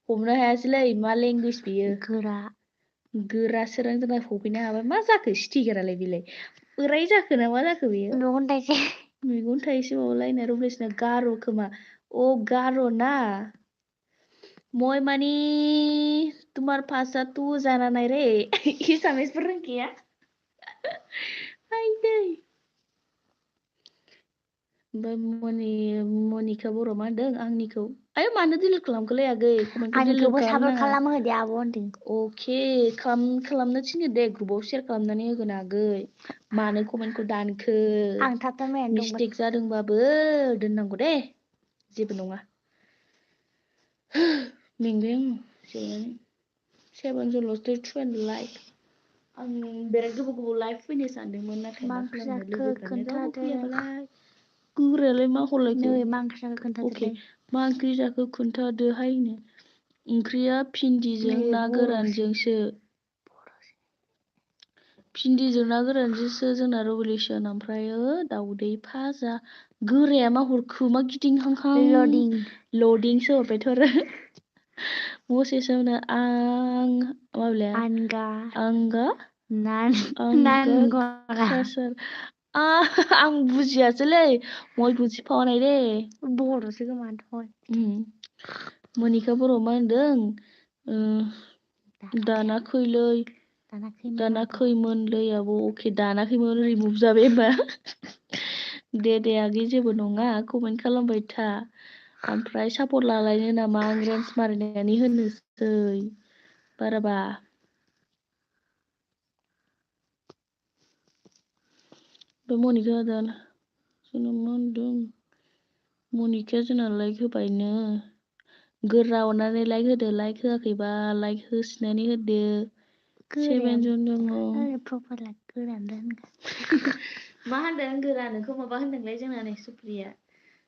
हमनो हायासैलै मा लेंगुवेज बियो गोरा सोरां जोंना सफैनो हाबाय मा जाखो स्टिकारालाय बेलाय बोराय जाखो ना मा जाखो बेयो मेगन थाइसे माबालायना रिभलिउसना गार' खोमा गार' ना मैं मानी तुम्हार भाषा तू जाना नहीं रे एसामिस पर रोंखाया ओमफ्राय मनिका बर' मा होनदों आंनिखौ आयो मानो डिलिट खालामखोलै आगै कमेन्टखौ डिलिट आंखौबो सापर्ट खालामनाङा खालाम होदे आब' होनदों। अके खालामनो थिनो दे ग्रुपाव शेयार खालामनानै होगोन आगै मानो कमेन्टखौ दानखो आं थाबथानायानो दंमोन। मिस्टेक जादोंबाबो दोननांगौ दे जेबो नङा मेंबाय आं जिरायनानै 7 लाइक आं बिराद गोबाव लाइफ फैनो सानदोंमोन नाथाय मा ओंख्रि खालामनो जाखो लोगोफ्रानो रावबो खोन्थादो। फैयाबालाय गोरायालाय मा हरलायखो नै मा ओंख्रि जाखो अके खोन्थादोलाय। मा ओंख्रि जाखो खोन्थादोहायनो ओंख्रिया भिन्दिजों नै ना बर'सो गोरानजोंसो भिन्दिजों ना गोरानजोंसो जोंना रिभलिउसन ओमफ्रायो दाउदै भाजा गोराया मा हरखो मा गिदिंहांहां लडिं लडिंसो हरबायथ' आरो मसेसनो आं माबलाय आनगा आंगा नान गरा खासार आं बुजियासैलै मय बुजिफावनाय दे बर'सो गोमाथ' मोनिका बर' मा होनदों दानाखैलै दानाखैमोनलै आब' अके दानाखैमोन रिमुभ जाबाय होमबा दे आगै जेबो नङा कमेन्ट खालामबाय था ओमफ्राय सापर्ट लालायनो नामा आं रेन्ज मारिनानै होनोसै बाराबा बे मनिका जोंना मा होनदों मनिकाया जोंना लाइक होबायनो गोरा अननानै लाइक होदो लाइक होआखैबा लाइक होसिनानै होदो 7 जन दङ प्रफाइला गोरान मा होनदों गोरा नोंखौ माबा होनदोंलाय जोंना नै सुप्रिया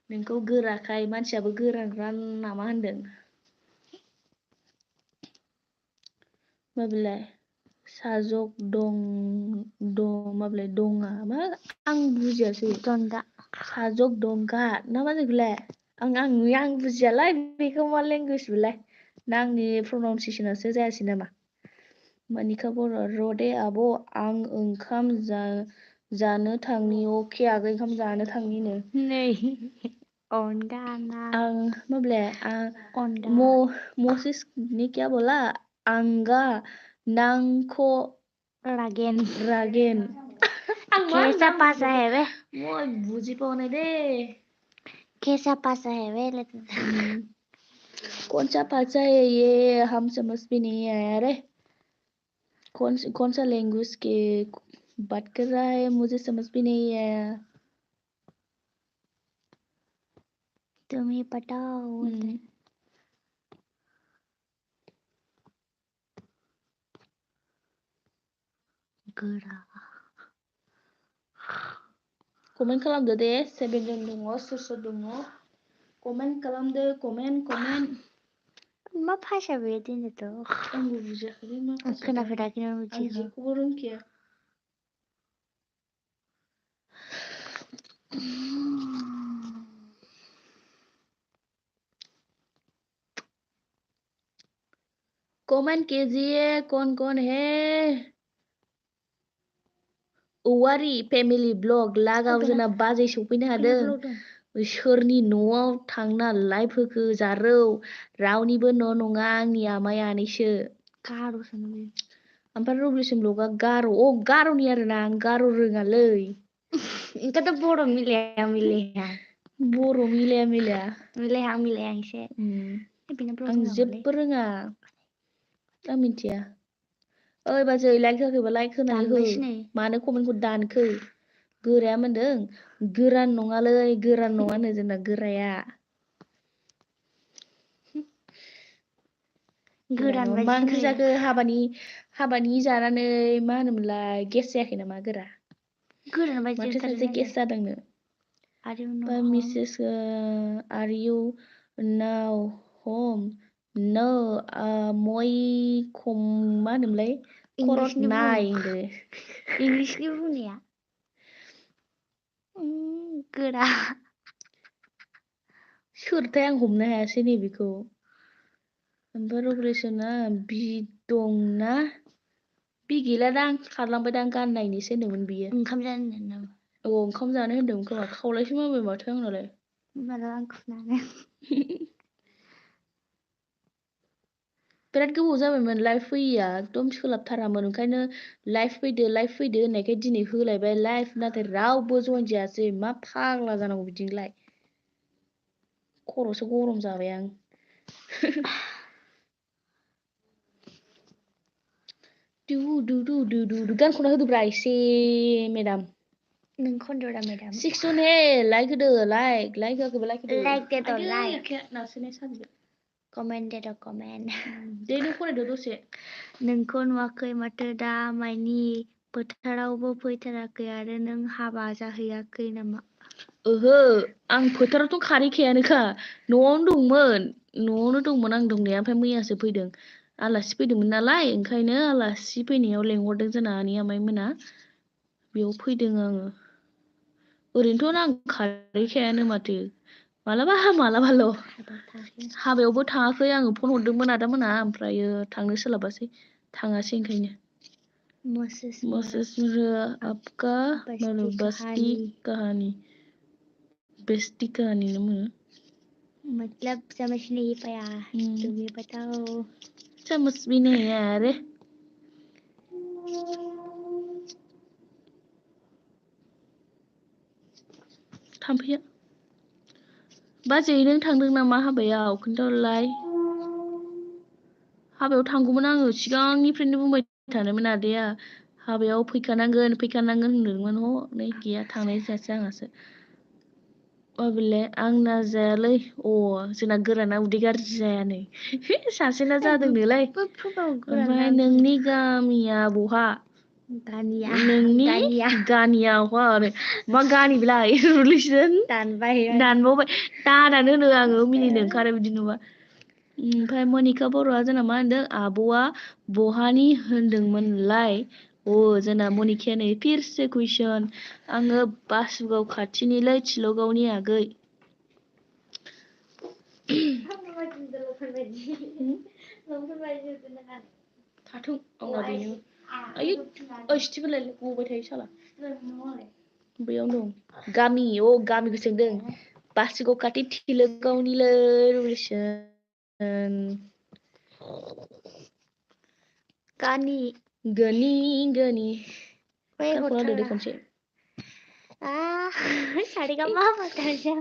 नोंखौ गोराखाय मानसियाबो गोरान नामा होनदों माबेलाय साजक दं माबेलाय दङा मा आं बुजियासै दनगा साजक दंगा ना मा होनोंलाय आं बुजियालाय बेखौ मा लेंगुवेज बेलाय ना आंनि प्रनाउनसियेसनासो जायासै नामा मनिका बर' रदे आब' आं ओंखाम जानो थांनि अके आगै ओंखाम जानो थांनिनो नै अनगा ना आं माबेलाय अनगा मोसेस ने क्या बोला आंगा नांखो रागेन आं मा कैसा पासा है बे मय बुजिपावनाय दे कैसा पासा है बे कौन सा भाषा है ये हम समझ भी नहीं आया रे कौन सा लैंग्वेज के बात कर रहा है मुझे समझ भी नहीं आया तुम्हें पता होता गोरा कमेन्ट खालामदो दे 7 जन दङ सोर दङ कमेन्ट खालामदो कमेन्ट मा भाषा बे दिनैथ' आंबो बुजियाखैलै मा भाषा खोनाफेराखैनो आं मिथिगौ जेखौबो रोंखाया कमेंट कीजिए कौन है औवारी फेमिली ब्लग लागाव जोंना बाजै सफैनो हादों सोरनि न'आव थांना लाइभ होखो जारौ रावनिबो न' नङा आंनि आमाय आनैसो गार'सो ओमफ्राय रिभलिउसन ब्लगआ गार'नि आरोना आं गार' रोङालै ओंखायनोथ' बर' मिलाया बर' मिलाया मिलायहां एसे आं जेबो रोङा आं मिथिया ओइ बाजै लाइक होआखैबा लाइक होनानै हो दानबायसो नै मानो कमेन्टखौ दानखो गोराया मोनदों गोरान नङालै गोरान नङानो जोंना गोराया गोरान मा बायदि ओंख्रि नै जाखो हाबानि जानानै मा होनोमोनलाय गेस जायाखै नामा गोरा गोरान बायदि माथो जाथारो सासे नालाय गेस जादोंनो आरो उनाव बा मिसेस आर इउ नाउ हम नो मय खम मा होनोमोनलाय खरत इंलिसनि बुं नाय होनदो इंलिसनि बुंनाया गोरा सोरथाय आं हमनो हायासै नैबेखौ ओमफ्राय रिभलिउसना बि दंना बि गैलादां खारलांबायदां गाननायनिसो होनदोंमोन बियो ओंखाम जानो नामा ओंखाम जानो होनदोंमोन खोमा खावलायसो मावबाय माथो आंनालाय होमबालाय आं खुनानै बिराद गोबाव जाबायमोन लाइभ फैयैया एकदम सोलाबथारामोन ओंखायनो लाइभ फैदो होननायखाय दिनै होलायबाय लाइभ नाथाय रावबो जइन जायासै मा फाग्ला जानांगौ बिदिनोलाय खर'सो गरम जाबाय आं गान खना होदोब्रा एसे मेदाम नों खनदरा मेदाम 6 हे लाइक होदो लाइक होआखैबा लाइक होदो लाइक देद आयै लाइक आखाया नारसिननाय साजोबबाय कमेन्ट देद कमेन्ट दे नों फरायदो दसे नोंखौ नुवाखै माथो दा माइनि फोथारावबो फैथाराखै आरो नों हाबा जाहैयाखै नामा ओहो आं फोथारावथ' खारैखायानोखा न'आवनो दंमोन आं दंनाया ओमफ्राय मैयासो फैदों आलासि फैदोंमोन नालाय ओंखायनो आलासि फैनायाव लेंहरदों जोंना आनै आमाइ मोना बेयाव फैदों आङो ओरैनोथ' आं खारैखायानो माथो मालाबाल' हाबायावबो थाङाखै आङो फन हरदोंमोन आदामोना ओमफ्रायो थांनो सोलाबासै थाङासै ओंखायनो मोसेस आपका मतलब बेस्ती कहानी मतलब समझ नहीं पाया तुम्हें बताओ समझ भी नहीं आया रे थाम्फैया बाजै नों थांदों नामा हाबायाव खोन्थाहरलाय हाबायाव थांगौमोन आङो सिगांनिफ्रायनो बुंबाय थादोंमोन आदाया हाबायाव फैखानांगोन होनदोंमोन नै गैया थांनाय जायासै आंहासो माबेले आंना जायालै जोंना गोराना उदै गाज्रि जायानो सासेना जादोंनोलाय ओमफ्राय नोंनि गामिया बहा नोंनि गानिया बहा मा गानि बेलाय रिलेसन दानबावबाय दानानो होनो आङो मिनिनो ओंखारो बिदि नुबा ओमफ्राय मनिका बर'आ जोंना मा होनदों आब'आ बहानि होनदोंमोनलाय जोंना मनिकाया नै फिरसे कुइसन आङो बासुगाव खाथिनिलै थिल'गावनि आगै थाथों आंना बेनो आयै सिथिबोलाय गबाय थायो साला बैयावनो दं गामिखौ सोंदों बासुगाव खाथि थिल'गावनिलै रिलेसन गनि गान खनना होदो दे खनसे सारेगामा पाधानिसा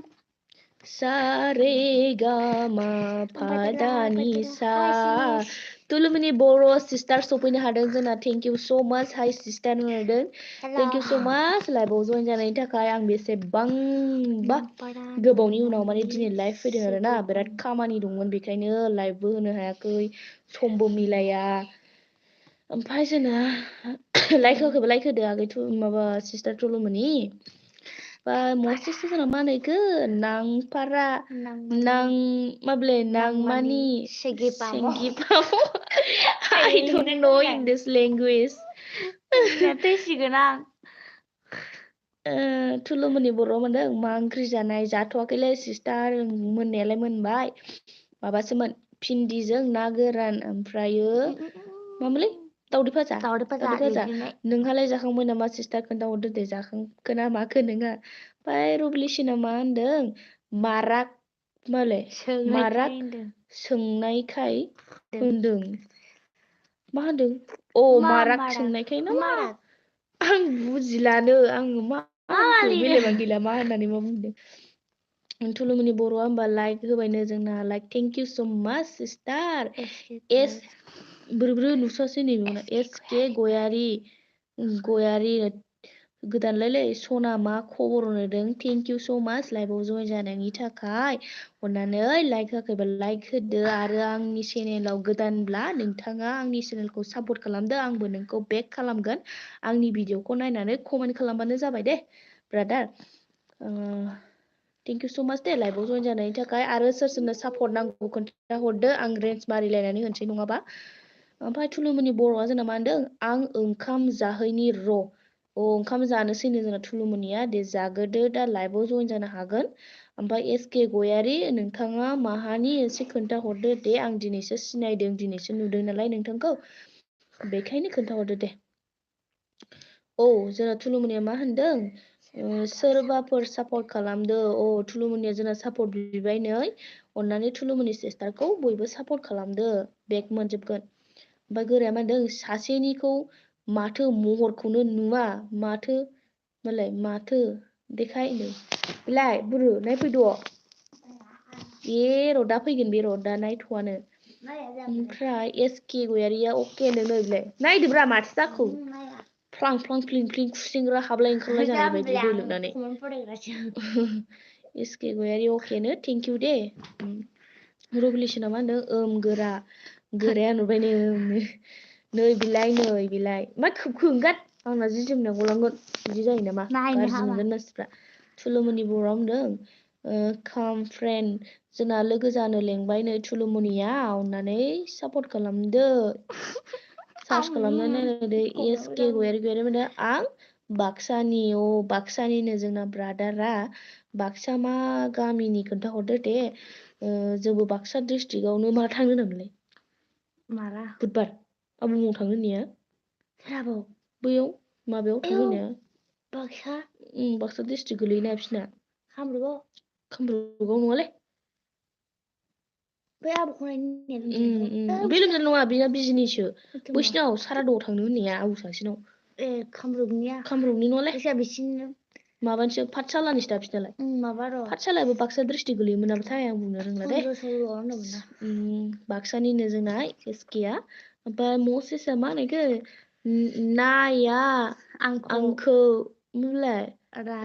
सारेगामा पाधानिसा तुलुमनि बर' सिस्टार सफैनो हादों जोंना थेंक इउ स' माच हाय सिस्टार होनहरदों थेंक इउ स' माच लाइभआव जइन जानायनि थाखाय आं बेसेबांबा गोबावनि उनाव माने दिनै लाइभ फैदों आरोना बिराद खामानि दंमोन बेखायनो लाइभबो होनो हायाखै समबो मिलाया ओमफ्राय जोंना लाइक होदो आगै माबा सिस्टार तुलुमनि बा मस्टिसो जोंना मा होनो इखो नांपारा नांमानि सेंगिपाम I don't know in this language थैसिगोन आं तुलुमनि बर' मोनदों मा ओंख्रि जानाय जाथ'वाखैलै सिस्टार मोननायालाय मोनबाय माबासोमोन भिन्दिजों ना गोरान ओमफ्रायो मामोनलै दावदै भाजा नोंहालाय जाखांबाय नामा सिस्टार खोन्थाहरदो दे जाखांखोना माखो नोंहा ओमफ्राय रबलिसिना मा होनदों माराक मालाय माराक सोंनायखाय होनदों मा होनदों माराक सोंनायखाय ना मा आं बुजिलानो आङो मा बेलेगा गैला मा होननानै मा बुंदों तुलुमनि बर'आ होमबा लाइक होबायनो जोंना लाइक थेंक इउ स' माच सिस्टार बोरैबो नुस्रासै नैबेयावना SK गयारि गोदानलायलै सना मा खबर होनदों थेंक इउ स' माच लाइभआव जइन जानायनि थाखाय अननानै लाइक होआखैबा लाइक होदो आरो आंनि चेनेलाव गोदानब्ला नोंथाङा आंनि चेनेलखौ सापर्ट खालामदो आंबो नोंखौ बेक खालामगोन आंनि भिडिअखौ नायनानै कमेन्ट खालामबानो जाबाय दे ब्रादार थेंक इउ स' माच दे लाइभआव जइन जानायनि थाखाय आरो सोरनो सापर्ट नांगौ खोन्थाहरदो आं रेन्ज मारिलायनानै होनसै नङाबा ओमफ्राय तुलुमनि बर'आ जोंना मा होनदों आं ओंखाम जाहैनि र' ओंखाम जानोसैनो जोंना तुलुमनिया दे जागोदो दा लाइभआव जइन जानो हागोन ओमफ्राय SK गयारि नोंथाङा माहानि एसे खोन्थाहरदो दे आं दिनैसो सिनायदों दिनैसो नुदों नालाय नोंथांखौ बेखायनो खोन्थाहरदो दे जोंना तुलुमनिया मा होनदों सोरबाफोर सापर्ट खालामदो तुलुमनिया जोंना सापर्ट बिबाय नै अननानै तुलुमनि सिस्टारखौ बयबो सापर्ट खालामदो बेक मोनजोबगोन ओमफ्राय गोराया मा होनदों सासेनिखौ माथो महरखौनो नुवा माथो देखाय होनदों बेलाय बुरु नायफैद' र' दा फैगोन बे र' दा नायथ'आनो ओमफ्राय एसके गयारिया अके नो बिलाय नायदोब्रा माथो जाखो फ्लां फ्लां फ्लिं फ्लिं खुसिंग्रा हाबलाय ओंखारलाय जानाय बायदि दै लोबनानै एसके गयारि अकेनो थेंक इउ दे रबिलेसना मा होनदों गोरा गोराया नुबाय नै बिलाय मा खोबखो गाद आंना जि जोमना गलांगोन बिदि जायो नामा गाज्रि मोनगोन मानसिफ्रा थुलुमनि बर'आ होनदों काम फ्रेन्ड जोंना लोगो जानो लेंबायनो थुलुमनिया अननानै सापर्ट खालामदो सार्च खालामनानै नायदो एसके गयारि मोनदों आं बाक्सानि बाक्सानिनो जोंना ब्रादारा बाक्सा मा गामिनि खोन्थाहरदो दे जोंबो बाक्सा डिस्ट्रिक्टआवनो मा थांनो होनदोंमोनलाय मारा बुधबार आबुङाव थांनो होननाया सोराबाव बैयाव माबायाव थांनो होननाया बाक्सा बाक्सा डिस्ट्रिक्ट गोलैयोना बिसिना कामरुपआव नङालै बै आबौखौ बे लोमजानाय नङा बेना बिजिनिसो बैसिनाव सारादुआव थांनो होननाया आबौ सासेनाव कामरुपनि नङालै बिसिनो माबानिसो पाठसालानिसो दा बिसिनालाय माबा र' पाठसालायाबो बाक्सा डिस्ट्रिक्ट गोलैयोमोन नामाथाय आं बुंनो रोंला दे बाक्सानिनो जोंना एसकेआ ओमफ्राय मसेसआ मा होनो इखो नाया आंखौ मोनलाय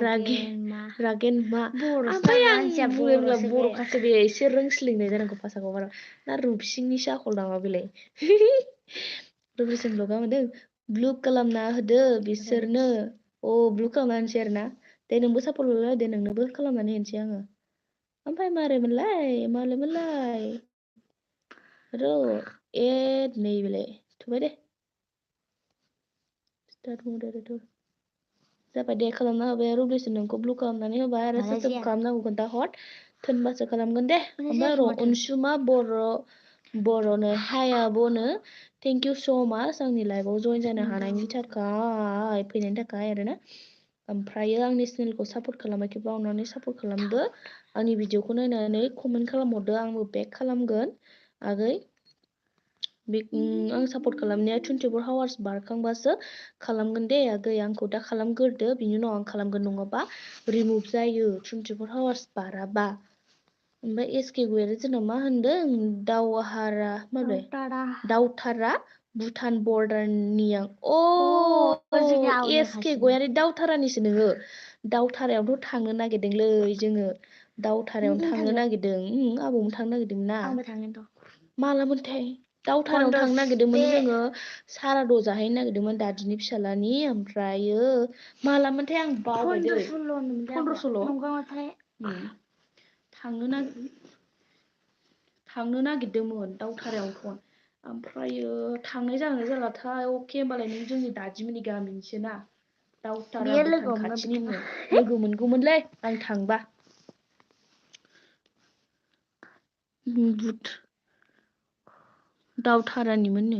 रागेन मा ओमफ्राय आं बुंनो रोंला बर'खासो बे एसे रोंस्लिंनाय जानांगौ भाषाखौ बारा ना रुपसिंनिसो आखल नामा बेलाय रबिसन ब्लगा मोनदों ब्लु खालामना होदो बिसोरनो ब्लु खालामना होनसै आरो ना दे नोंबो सापर्ट होलाय दे नोंनोबो खालामनानै होनसै आङो ओमफ्राय मालायमोनलाय र' एड नै बेलाय थुबाय दे स्टार्ट मदारेटर जाबाय दे खालामना होबाय रबिसन नोंखौ ब्लु खालामनानै होबाय आरो सोर खालामनांगौ खोन्थाहर थोनबासो खालामगोन दे ओमफ्राय र' अनसुमा बर'नो हाय आब'नो थेंक इउ स' माच आंनि लाइभआव जइन जानो हानायनि थाखाय फैनायनि थाखाय आरोना ओमफ्रायो आंनि चेनेलखौ सापर्ट खालामाखैबा अननानै सापर्ट खालामदो आंनि भिडिअखौ नायनानै कमेन्ट खालामहरदो आंबो बेक खालामगोन आगै आं सापर्ट खालामनाया 24 आवार्स बारखांबासो खालामगोन दे आगै आंखौ दा खालामग्रोदो बिनि उनाव आं खालामगोन नङाबा रिमुभ जायो 24 आवार्स बाराबा ओमफ्राय एसके गयारि जोंना मा होनदों दावथारा भुटान बर्डारनि आं एसके गयारि दावथारानिसो नोङो दावथारायावथ' थांनो नागिरदोंलै जोङो दावथारायावनो थांनो नागिरदों आबौमोन थांनो नागिरदोंमोन ना आंबो थांगोन मालामोनथाय दावथारायावनो थांनो नागिरदोंमोन जोङो साराद' जाहैनो नागिरदोंमोन दादिनि फिसालानि ओमफ्रायो मालामोनथाय आं बावबाय दै 15-16 थांनो नागिरदोंमोन दावथारायावथ' ओमफ्रायो थांनाय जागोन जालाथाय अके होमबालाय नों जोंनि दादिमोननि गामिनिसो ना दावथारा भुटान खाथिनिनो लोगो मोनगौमोनलै आं थांबा दावथारानिमोननो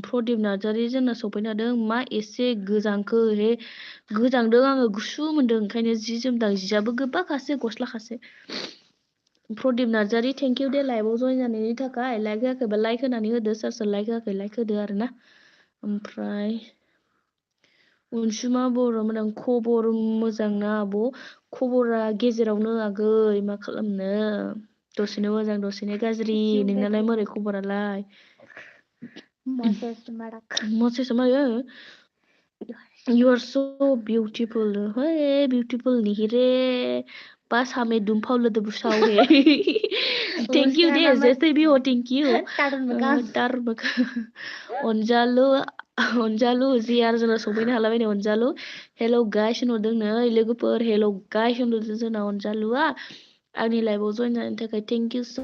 प्रदिप नार्जारि जोंना सफैनो हादों मा एसे गोजांखो हे गोजांदों आङो गुसु मोनदों ओंखायनो जि जोमदां जियाबो गोबाखासो गस्लाखासो प्रदिप नार्जारि थेंक इउ दे लाइभआव जइन जानायनि थाखाय लाइक होआखैबा लाइक होनानै होदो सोर लाइक होआखै लाइक होदो आरो ना ओमफ्राय अनसुमा बर' मोजां खबर मोजां ना आब' खबरा गेजेरावनो आगै मा खालामनो दसेनो मोजां दसेनो गाज्रि नोंनालाय मोरै खबरालाय You are so beautiful. Hey, beautiful नहीं रे बस हमें दुम्फाव लद बुसाव है Thank you दे जैसे भी हो thank you तार अनजालु जि आरो जोंना सफैनो हालाबायनो अनजालु हेल' गाइस होनहरदों नै लोगोफोर हेल' गाइस होनहरदों जोंना अनजालुआ आंनि लाइभआव जइन जानायनि थाखाय थेंक इउ स'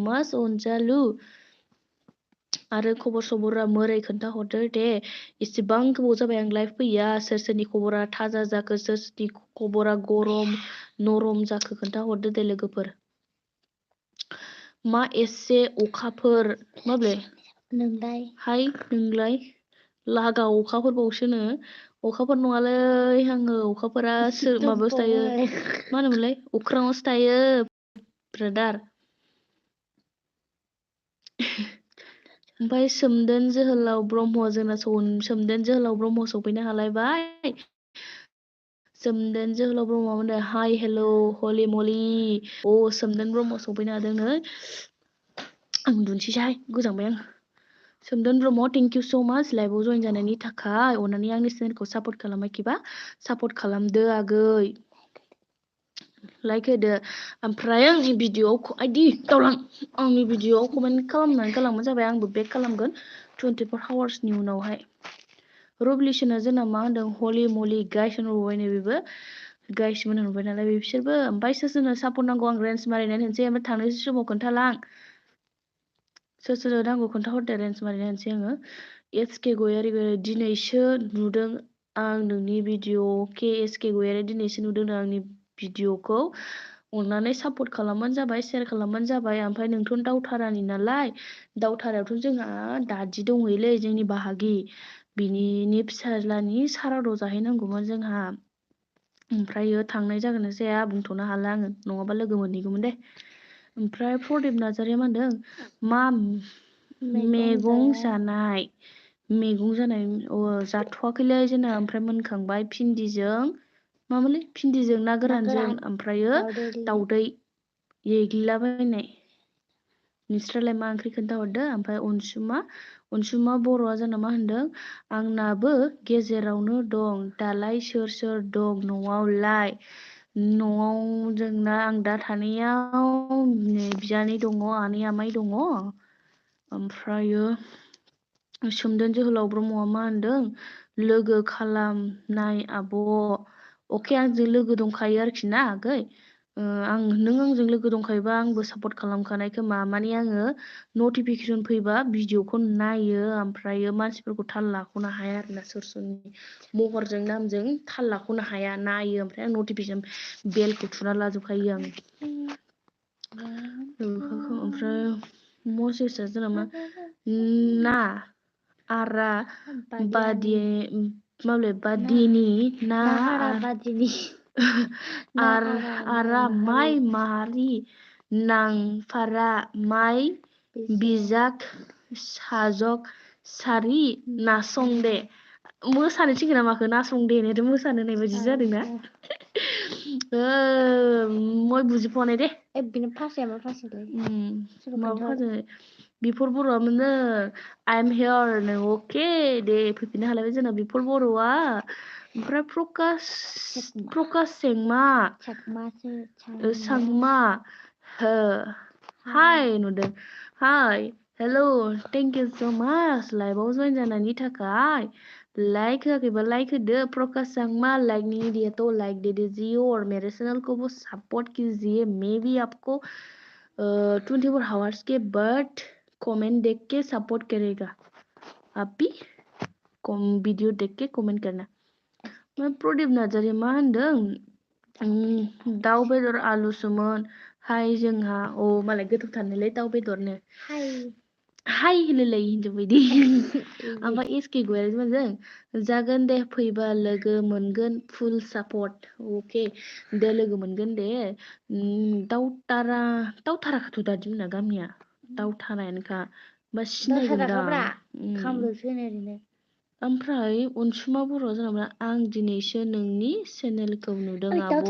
माच अनजालु आरो खबर सबरा मोरै खोन्थाहरदो दे इसेबां गोबाव जाबाय आं लाइभ फैया सोर सोरनि खबरा थाजा जाखो सोर सोरनि खबरा गरम नरम जाखो खोन्थाहरदो दे लोगोफोर मा एसे अखाफोर माब्ले हाय नोंलाय लागा अखाफोरबावसोनो अखाफोर नङालै आङो अखाफोरा माबायावसो थायो मा होनोमोनलाय अख्राङावसो थायो ब्रादार ओमफ्राय सोमदोन जोहोलाव ब्रह्म जोंना सोमदोन जोहोलाव ब्रह्म सफैनो हालायबाय सोमदोन जोहोलाव ब्रह्म मोनदों हाय हेल' हलि मलि सोमदोन ब्रह्म सफैनो हादों नै आं उन्दुनोसैहाय गोजांबाय आं सोमदोन ब्रह्म थेंक इउ स' माच लाइभआव जइन जानायनि थाखाय अननानै आंनि चेनेलखौ सापर्ट खालामाखैबा सापर्ट खालामदो आगै लाइक होदो ओमफ्राय आंनि भिडिअ'आव आइदि दावलां आंनि भिडिअ'आव कमेन्ट खालामनानै गालांबानो जाबाय आंबो बेक खालामगोन 24 आवार्सनि उनावहाय रबलिसना जोंना मा होनदों हलि मलि गाइस होनहरबाय नै बेबो गाइस मोन होनबाय नालाय बिसोरबो ओमफ्राय सोरनो सापर्ट नांगौ आं रेन्ज मारिनानै होनसै ओमफ्राय थांनोसै समाव खोन्थालां सोर नांगौ खोन्थाहरदो रेन्ज मारिनानै होनसै आङो एसके गयारि दिनैसो नुदों आं नोंनि भिडिअ के एसके गयारि दिनैसो नुदों आंनि भिडिअखौ अननानै सापर्ट खालामबानो जाबाय शेयार खालामबानो जाबाय ओमफ्राय नोंथ' दावथारानि नालाय दावथारायावथ' जोंहा दादि दंहैयोलै जोंनि बाहागि बिनि फिसाज्लानि साराद' जाहैनांगौमोन जोंहा ओमफ्रायो थांनाय जागोन ना जाया बुंथ'नो हाला आङो नङाबा लोगो मोनहैगौमोन दे ओमफ्राय प्रदीप नार्जारिया मा होनदों मा मैगं जानाय जाथ'वाखैलै जोंना ओमफ्राय मोनखांबाय भिन्दिजों मामोनलै भिन्दिजों ना गोरानजों ओमफ्रायो दाउदै एग्लिलाबायनाय नोंस्रालाय मा ओंख्रि खोन्थाहरदो ओमफ्राय अनसुमा बर'आ जोंना मा होनदों आंनाबो गेजेरावनो दं दालाय सोर सोर दं न'आवलाय न'आव जोंना आं दा थानायाव बियानै दङ आनै आमाइ दङ ओमफ्रायो सोमदोन जोहोलाव ब्रह्मआ मा होनदों लोगो खालामनाय आब' अके आंजों लोगो दंखायो आरोखि ना आगै नों आंजों लोगो दंखायोबा आंबो सापर्ट खालामखानाय खोमा माने आङो नटिफिकेसन फैबा भिडिअखौ नायो ओमफ्रायो मानसिफोरखौ थाल लाख'नो हाया आरोना सोर सोरनि महरजों नामजों थाल लाख'नो हाया नायो ओमफ्राय आं नटिफिकेसन बेलखौ थुना लाजोबखायो आं ओमफ्राय मसेसा जोंना मा ना आरा बादिनि ना आरा माइ माहारि नांफारा माइ बिजाक साजक सारि नासंदे मोसानो थिनखो ना माखो नासंदे होननायथ' मोसानो होननाय बायदि जादोंना मय बुजिफ'नाय दे बिनो फासाया मा फासालै माबा फाजा बिफोर बर'आ मोननो आइ एम हियार नों अके दे फैफिननो हालायबाय जोंना बिफोर बर'आ ओमफ्राय प्रकास सांमा हाय नुदों hi hello' thank you so' माच लाइभआव जइन जानायनि थाखाय लाइक होआखैबा लाइक होदो प्रकाश सांमा लाइक नहीं दिया तो लाइक दे दीजिए और मेरे चैनल को वो सपोर्ट कीजिए मैं भी आपको 24 आवर्स के बाद कमेंट देख के सपोर्ट करेगा आप भी वीडियो देख के कमेंट करना प्रदीप नार्जारि मा होनदों दाउ बेदर आलुसोमोन हाय जोंहा मालाय गोथावथारनोलै दाउ बेदरनो हाय होनलाय हिनजाव बायदि ओमफ्राय एसके गयारि मोनजों जागोन दे फैबा लोगो मोनगोन फुल सापर्ट अके दे लोगो मोनगोन दे दावथाराखौथ' दादि मोना गामिया दावथारायानोखा बा सिनायगोनदां ओमफ्राय अनसुमा बर' जेनेबा आं दिनैसो नोंनि चेनेलखौ नुदों आब'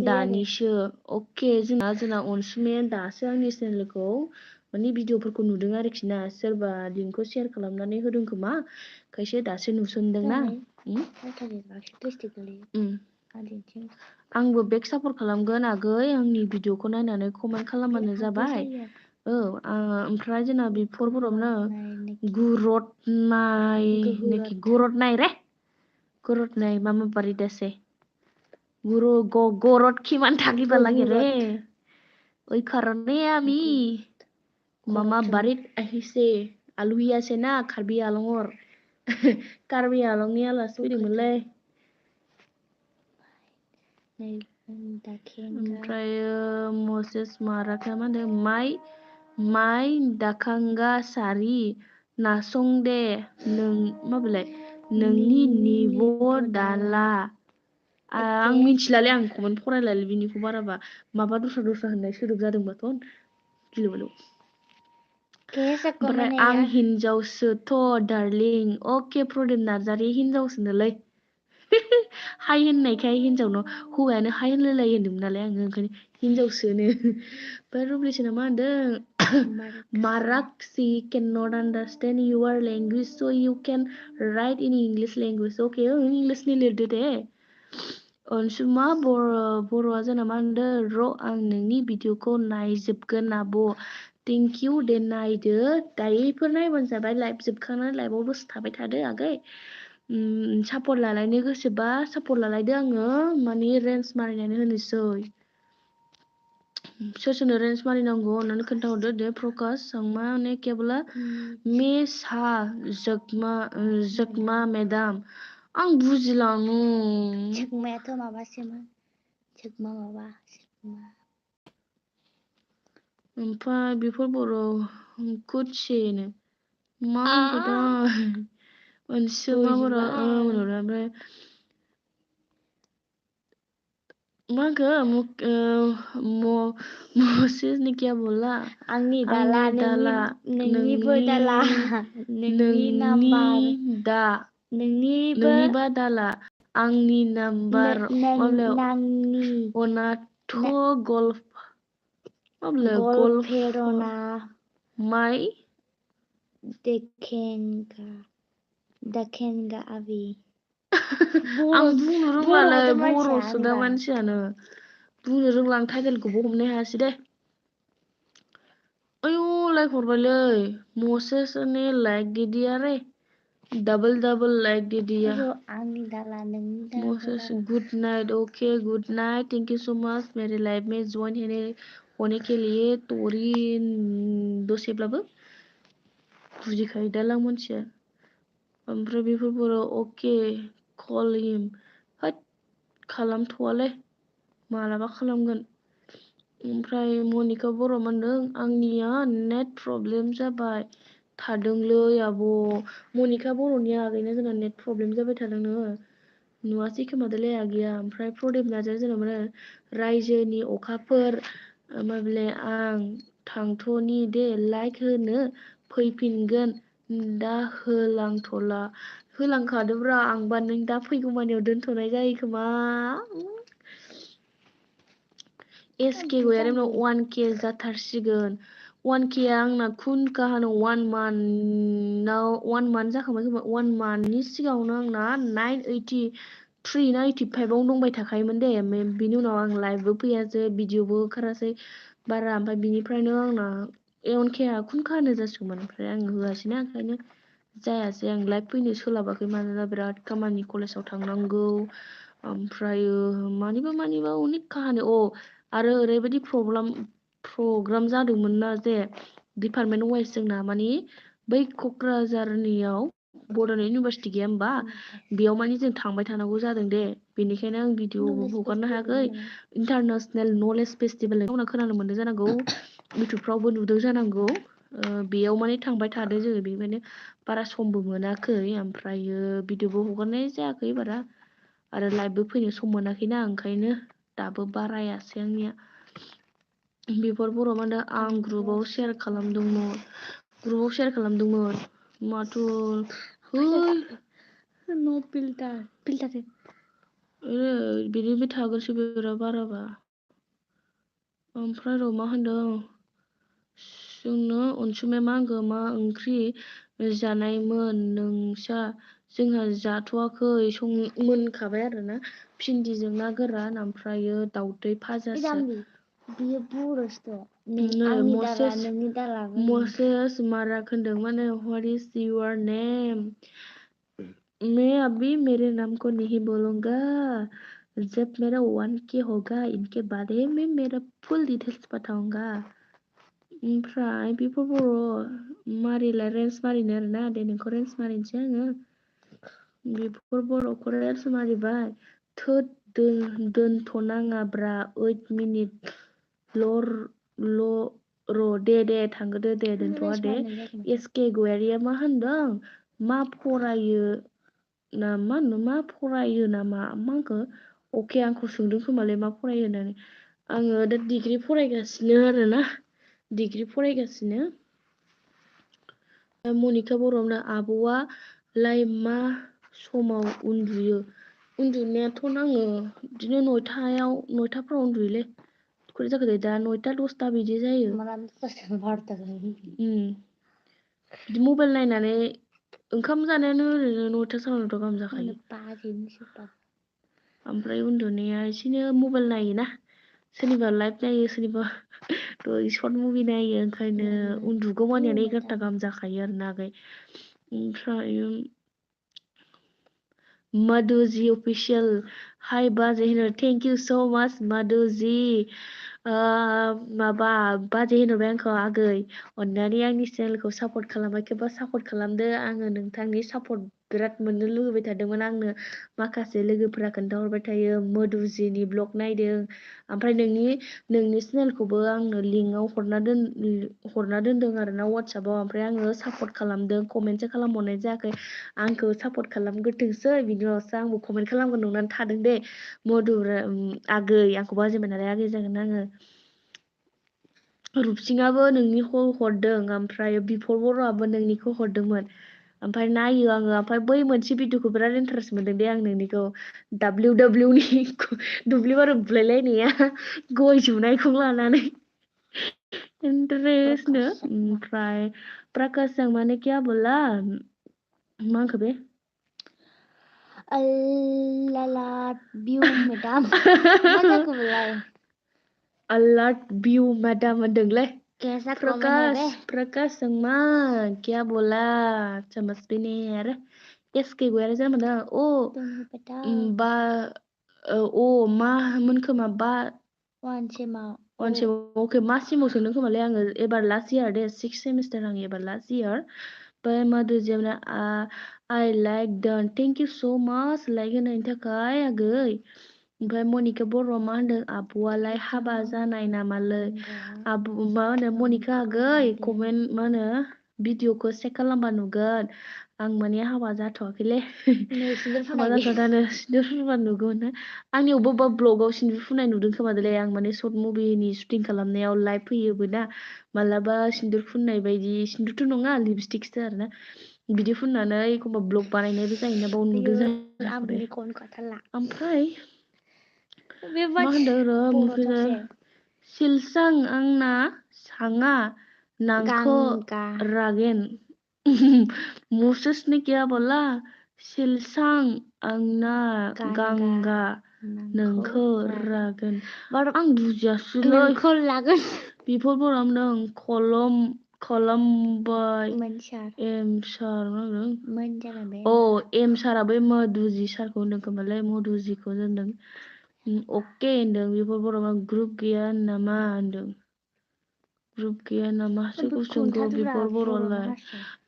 दानिसो अके जोंना अनसुमाया दासो आंनि चेनेलखौ माने भिडिअफोरखौ नुदों आरोखि ना सोरबा लिंकखौ शेयार खालामनानै होदों खोमा खायसे दासो नुसनदोंना आंबो बेक सापर्ट खालामगोन आगै आंनि भिडिअखौ नायनानै कमेन्ट खालामबानो जाबाय ओमफ्राय जोंना बिफोर बर'नो गुरदनाय मामा बारिदासे गरद खिमान থাকিবা লাগে ৰে ওই কারণে আমি মামা বাড়িত আহিছে আলহী আছে না কাৰ্বি আলঙৰ কাৰ্বি आलंनि आलासि फैदोंमोनलै ओमफ्राय मसेस माराखा मा होनदों माइ दाखांगा सारि नासंदे माबोलाय नोंनि निब' दाला आं मिथिलालै आं कमेन्ट फरायलालै बिनिखौ बाराबा माबा दस्रा होननाय सोदोब जादोंबाथ' गिलु बालु ओमफ्राय आं हिनजावसोथ' डार्लिं अके प्रदीप नार्जारि हिनजावसोनोलै हाय होननायखाय हिनजावनो हौवायानो हाय होनलायलायो होनदोंमोन नालाय आङो ओंखायनो हिनजावसोनो ओमफ्राय रुब्लिसना मा होनदों माराक्सि केन नट आन्डारस्टेन्ड युआर लेंगुवेज स' इउ केन राइट इन इंलिश लेंगुवेज अके इंलिशनि लिरदो दे अनसुमा बर'आ जोंना मा होनदों र' आं नोंनि भिडिअखौ नायजोबगोन आब' थेंक इउ दे नायदो दायोफोर नायबानो जाबाय लाइभ जोबखांनानै लाइभआव दसे थाबाय थादो आगै सापर्ट लालायनो गोसोबा सापर्ट लालायदो आङो माने रेन्ज मारिनानै होनोसै सोर सोरनो रेन्ज मारिनांगौ होननानै खोन्थाहरदो दे प्रकाश सांमा ने केबला मे सा जगमा मेदाम आं बुजिलाङो जोगमायाथ' माबासोमोन जोगमा माबा ओमफ्राय बेफोर बर' कुदसेनो मा होनखोथाय अनसुमा बर' ओमफ्राय मा होनखो मसेसनि क्या बोला आंनि दाला आंनि दाला नोंनिबो दाला नोंनि नाम्बार नोंनिबा दाला आंनि नाम्बार नांनि अनाथ गल्फेरना माइ देखेंगा आबि आं बुंनो रोंलालै बर'बोथ' मानसिया बर'सो दा आंनिबा मानसियानो बुंनो रोंला आं टाइटेलखौबो हमनो हायासै दे आयु लाइक हरबायलै मसेसनि लाइक दिदिया रे डबल लाइक दिदिया आंनि दाला नोंनि दालाखौ Moses good night okay good night thank you so much मेरे लाइफ में ज्वाइन होने के लिए तोरी दसेब्लाबो बुजिखायो दालां मानसिया ओमफ्राय बेफोर बर' अके कल हिम होद खालामथ'वालै मालाबा खालामगोन ओमफ्राय मनिका बर' मोनदों आंनिया नेट प्रब्लेम जाबाय थादोंलै आब' मनिका बर'नि आगैना जोंना नेट प्रब्लेम जाबाय थादोंनो नुवासै खोमादोलै आगैया ओमफ्राय प्रदिप नार्जारी जोंना मा रायजोनि अखाफोर माबले आं थांथ'नि दे लाइक होनो फैफिनगोन दा होलांथ'ला होलांखादोब्रा आंबा नों दा फैगौमानियाव दोनथ'नाय जायो खोमा एसके गैयारे 1K जाथारसिगोन 1K आंना खुन काहानो 1 मान्थ जाखांबाय खोमा 1 मान्थनि सिगाङावनो आंना 983 ना 85 आव दंबाय थाखायोमोन दे बिनि उनाव आं लाइभबो फैयासै भिडिअबो ओंखारासै बारा ओमफ्राय बिनिफ्रायनो आंना 1K खुन काहानो जासिगौमोन ओमफ्राय आं होआसैना ओंखायनो जायासै आं लाइभ फैनो सोलाबाखै मानोना बिराद खामानि कलेजाव थांनांगौ ओमफ्रायो मानिबा अनेक काहानि आरो ओरैबायदि प्रग्राम जादोंमोन ना जे डिपार्टमेन्ट वाइज जोंना मानि बै क'क्राझारनियाव बड'लेण्ड इउनिभारसिटि गैया होमबा बेयाव मानि जों थांबाय थानांगौ जादों दे बेनिखायनो आं भिडिअबो हगारनो हायाखै इन्टारनेसनेल नलेज फेस्टिभेल नोंथांमोना खोनानो मोन्दों जानांगौ इउटुबफ्रावबो नुदों जानांगौ बेयाव माने थांबाय थादों जोङो बेनिखायनो बारा समबो मोनाखै ओमफ्रायो भिडिअबो हगारनाय जायाखै बारा आरो लाइभबो फैनो सम मोनाखैना ओंखायनो दाबो बारायासै आंनिया बेफोर बर' मा होनदों आं ग्रुपाव शेयार खालामदोंमोन माथो नो फिल्टार बिदिबो थागोनसो बिराद बाराबा ओमफ्राय र' मा होनदों जोंनो अनसुमाया मा होनखो मा ओंख्रि जानायमोन नोंसा जोंहा जाथ'वाखै मोनखाबाय आरोना भिन्दिजों ना गोरान ओमफ्रायो दाउदै भाजासो बियो बर'सो नै आंनि दाला मसेस नोंनि दाला मारा खोन्दों माने व्हाट इज योर नेम मैं अभी मेरे नाम को नहीं बोलूंगा जब मेरा 1K होगा इनके बाद में मेरा फुल डिटेल्स बताऊंगा ओमफ्राय बेफोर बर' मारिला रेन्ज मारिनो आरोना दे नोंखौ रेन्ज मारिनोसै आङो बेफोर बर'खौ रेन्ज मारिबाय थोद दोनथ'नाङाब्रा 8 मिनिट दे थांगोदो दे दोनथ'आ दे एसके गयारिया मा होनदों मा फरायो नामा मा होनखो अके आंखौ सोंदों खोमालै मा फरायो होननानै आङो दा डिग्रि फरायगासिनो आरोना डिग्रि फरायगासिनो मनिका बर'नो आब'आ लाय मा समाव उन्दुयो उन्दुनायाथ' आङो बिदिनो 9टाफ्राव उन्दुयोलै खरै जाखो दा 9टा 10टा बिदि जायो बिदि मबाइल नायनानै ओंखाम जानायानो ओरैनो 9टा 9:30 गाहाम जाखायो ओमफ्राय उन्दुनाया एसेनो मबाइल नायोना सोरनिबा लाइभ नायो सोरनिबा सर्ट मुभि नायो ओंखायनो उन्दुगौमानियानो 11टा गाहाम जाखायो आरोना आगै ओमफ्राय मधुजी अफिसियल हाय बाजै होनो थेंक इउ स' माच मधुजी माबा बाजै होनोबाय आंखौ आगै अननानै आंनि चेनेलखौ सापर्ट खालामाखैबा सापर्ट खालामदो आङो नोंथांनि सापर्ट बिराद मोननो लुगैबाय थादोंमोन आंनो माखासे लोगोफोरा खोन्थाहरबाय थायो मधुजिनि ब्लग नायदों ओमफ्राय नोंनि चेनेलखौबो आंनो लिंकआव हरना दोनदों आरोना वाट्सएपाव ओमफ्राय आङो सापर्ट खालामदों कमेन्टसो खालामहरनाय जायाखै आंखौ सापर्ट खालामग्रोथोंसै बिनि उनावसो आंबो कमेन्ट खालामगोन नंनानै थादों दे आगै आंखौ बाजैबाय नालाय आगै जागोन आङो रुपसिङाबो नोंनिखौ हरदों ओमफ्राय बिफर बर'आबो नोंनिखौ हरदोंमोन ओमफ्राय नायो आङो ओमफ्राय बै मोनसे भिडिअखौ बिराद इन्टारेस्ट मोनदों दे आं नोंनिखौ WWनि दुब्लि बारियाव बुलायलायनाया गय जुनायखौ लानानै इन्टारेस्टनो ओमफ्राय प्रकाशजों माने क्या बोला मा होनखो बे बिउ मेदाम मा जाखो बेलाय अलर्ट व्यू मैडम होनदोंलै कैसा कमेंट है बे प्रकाश मा क्या बोला समझ भी नहीं यार एसके गयारा जानो मोनदों बा मा मोन खोमा बा अके मा सिमाव सोंदों खोमालै आङो एबार लास्ट इयार दे 6th सेमिस्टार आं एबार लास्ट इयार ओमफ्राय मधुजिया I like done thank you so' much like होनायनि थाखाय आगै ओमफ्राय मनिका बर' मा होनदों आब'आलाय हाबा जानाय नामालै आब' मा होनो मनिका आगै कमेन्ट मा होनो भिडिअखौ चेक खालामबा नुगोन आं माने हाबा जाथ'वाखैलै हाबा जाथ'वानो सिन्दुर फुनबा नुगोन आंनि अबेबा ब्लगाव सिन्दुर फुननाय नुदों खोमादोलै आं माने सर्ट मुभिनि शुटिं खालामनायाव लाइभ फैयोबो ना मालाबा सिन्दुर फुननाय बायदि सिन्दुरथ' नङा लिपस्टिकसो आरोना बिदि फुननानै एखमबा ब्लग बानायनायबो जायोना बाव नुदों जानो ओमफ्राय मा होनदों र' ओमफ्राय सिलसां आंना साङा नांखो रागेन मुसुसने क्या बोला सिलसां आंना गांगा नोंखौ रागोन आं बुजियासैलै बिफोर बर'मदों खलमबाय एम सार एम सारा बै मधुजि सारखौ होनदों खोमालै मधुजिखौ होनदों अके होनदों बेफोर बर'मा ग्रुप गैया नामा होनदों ग्रुप गैया नामा सोरखौ सोंखो बिफोर बर'लाय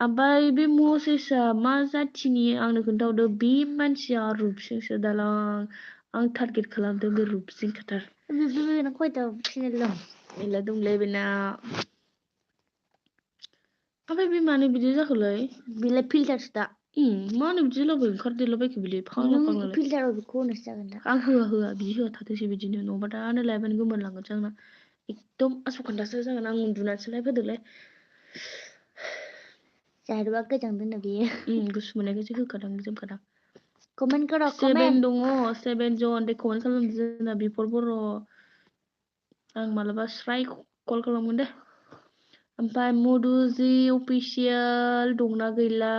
ओमफ्राय बे मसेसआ मा जाथिनि आंनो खोन्थाहरदो बे मानसिया रुपसिंसो दालां आं टारगेट खालामदों बे रुपसिं खाथार मेला दंलै बेना ओमफ्राय बे मानो बिदि जाखोलै बेलाय फिल्टारसो दा मानो बिदि लाबो ओंखारदेरलाबायखो बिलाय फाग्ला फिल्टाराव बेखौ होनोसो जागोन दा आं होआ बिदि होआ थाथोंसै बिदिनो नङाबा दानो लाइफआनो गोमोरलांगोनसो आंना एकदम आस'खान्दासो जागोन आं उन्दुनानैसो लाइफ होदोंलै जाहारबा गोजांदोंनो बेयो गुसु मोननायखायसो होखादां जोमखादां कमेन्ट करो 7 दङ 7 जन दे कमेन्ट खालामदो जोंना बिफर बर' आं मालाबा स्राय कल खालामगोन दे ओमफ्राय मधुजि अफिसियेल दंना गैला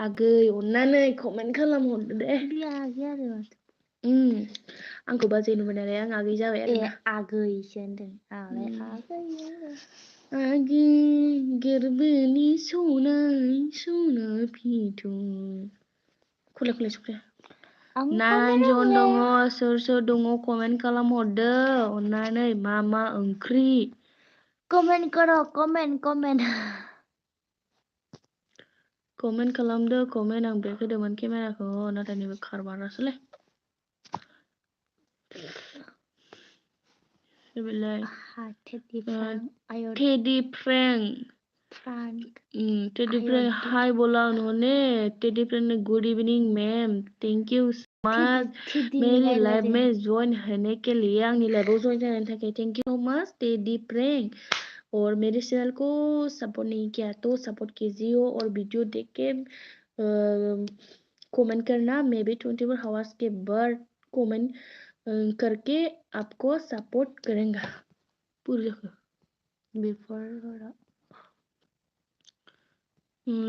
आगै अननानै कमेन्ट खालामहरदो दे आंखौ बाजै नुबाय नालाय आं आगै जाबाय आरो आगैसो होनदों आगै गोरबोनि सना फिथर खलाय सफैया 9 जन दङ सोर दङ कमेन्ट खालामहरदो अननानै मा ओंख्रि कमेन्ट करो कमेन्ट खालामदो कमेन्ट आं बेक होदोंमोन केमेराखौ नाथाय नैबे खारमारासैलै बेलाय टेडी फ्रैंक हाय बोला उन्होंने टेडी फ्रैंक ने good evening ma'am thank you so much मेरी लाइफ में ज्वाइन होने के लिए आंनि लाइफआव ज्वाइन जानायनि थाखाय thank you so much teddy Frank और मेरे चैनल को सपोर्ट नहीं किया तो सपोर्ट कीजिए और वीडियो देख के कमेंट करना, मैं भी 24 आवर्स के बाद कमेंट करके आपको सपोर्ट करेंगे पूरे बेफोर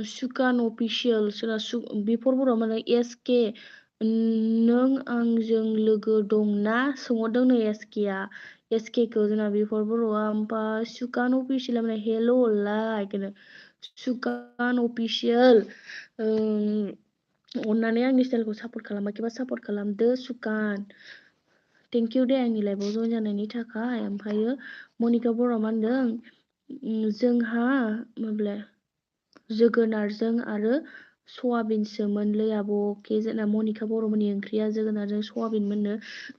सुकान अफिसियेल बेफोर बर' माने एसके नों आंजों लोगो दंना सोंहरदों नै एसकेआ एसकेखौ जोंना बेफोर बर'आ ओमफ्राय सुकान अफिसियेल माने हेल' लाइक सुकान अफिसियेल अन्नानै आंनि चेनेलखौ सापर्ट खालामाखैबा सापर्ट खालामदो सुकान। थेंक इउ दे आंनि लाइभआव जइन जानायनि थाखाय। ओमफ्रायो मनिका बर'आ मा होनदों जोंहा माब्ला जोगोनारजों आरो सयाबिनसोमोनलै आब'। अके जोंना मनिका बर'मोननि ओंख्रिया जोगोनारजों सयाबिनमोननो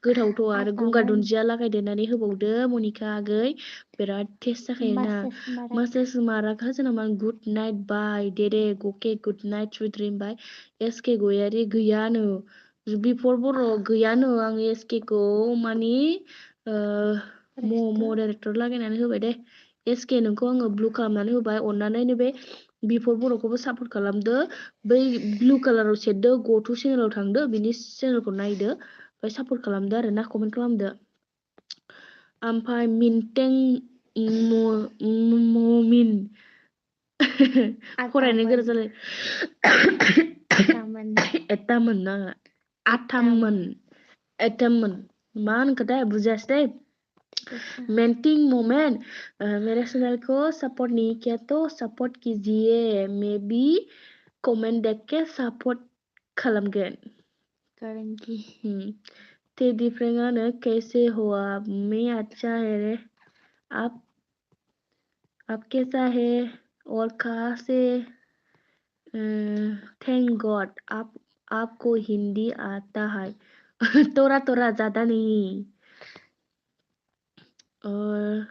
गोथावथ' आरो गंगार दुन्दिया लागायदेरनानै होबावदो मनिका आगै बिराद टेस्ट जाखायोना। मासेस माराखा जोंना मा good night bye देदे गके good night sweet dream by SK गयारि गैयानो बिफर बर' गैयानो आं एसके खौ मानि मदारेक्टर लागायनानै होबाय दे। एसके नोंखौ आङो ब्लु खालामनानै होबाय अननानै नैबे बिफर बर'खौबो सापर्ट खालामदो। बै ब्लु कालाराव सेरदो गटु चेनेलाव थांदो बिनि चेनेलखौ नायदो ओमफ्राय सापर्ट खालामदो आरो ना कमेन्ट खालामदो। ओमफ्राय मिनटें ममिन फरायनो गोरा जालाय एटामोन ना आथाममोन मा होनखोथाय बुजियासै दै। मेंटिंग मोमेंट मेरे चैनल को सपोर्ट नहीं किया तो सपोर्ट कीजिए मैं भी कमेंट देख के सपोर्ट खालामगोन। करेंगी टेडी फ्रेंगानो कैसे हो आप मैं अच्छा है रे आप कैसा है और कहाँ से थैंक गॉड आपको हिंदी आता है तोरा तोरा ज्यादा नहीं। और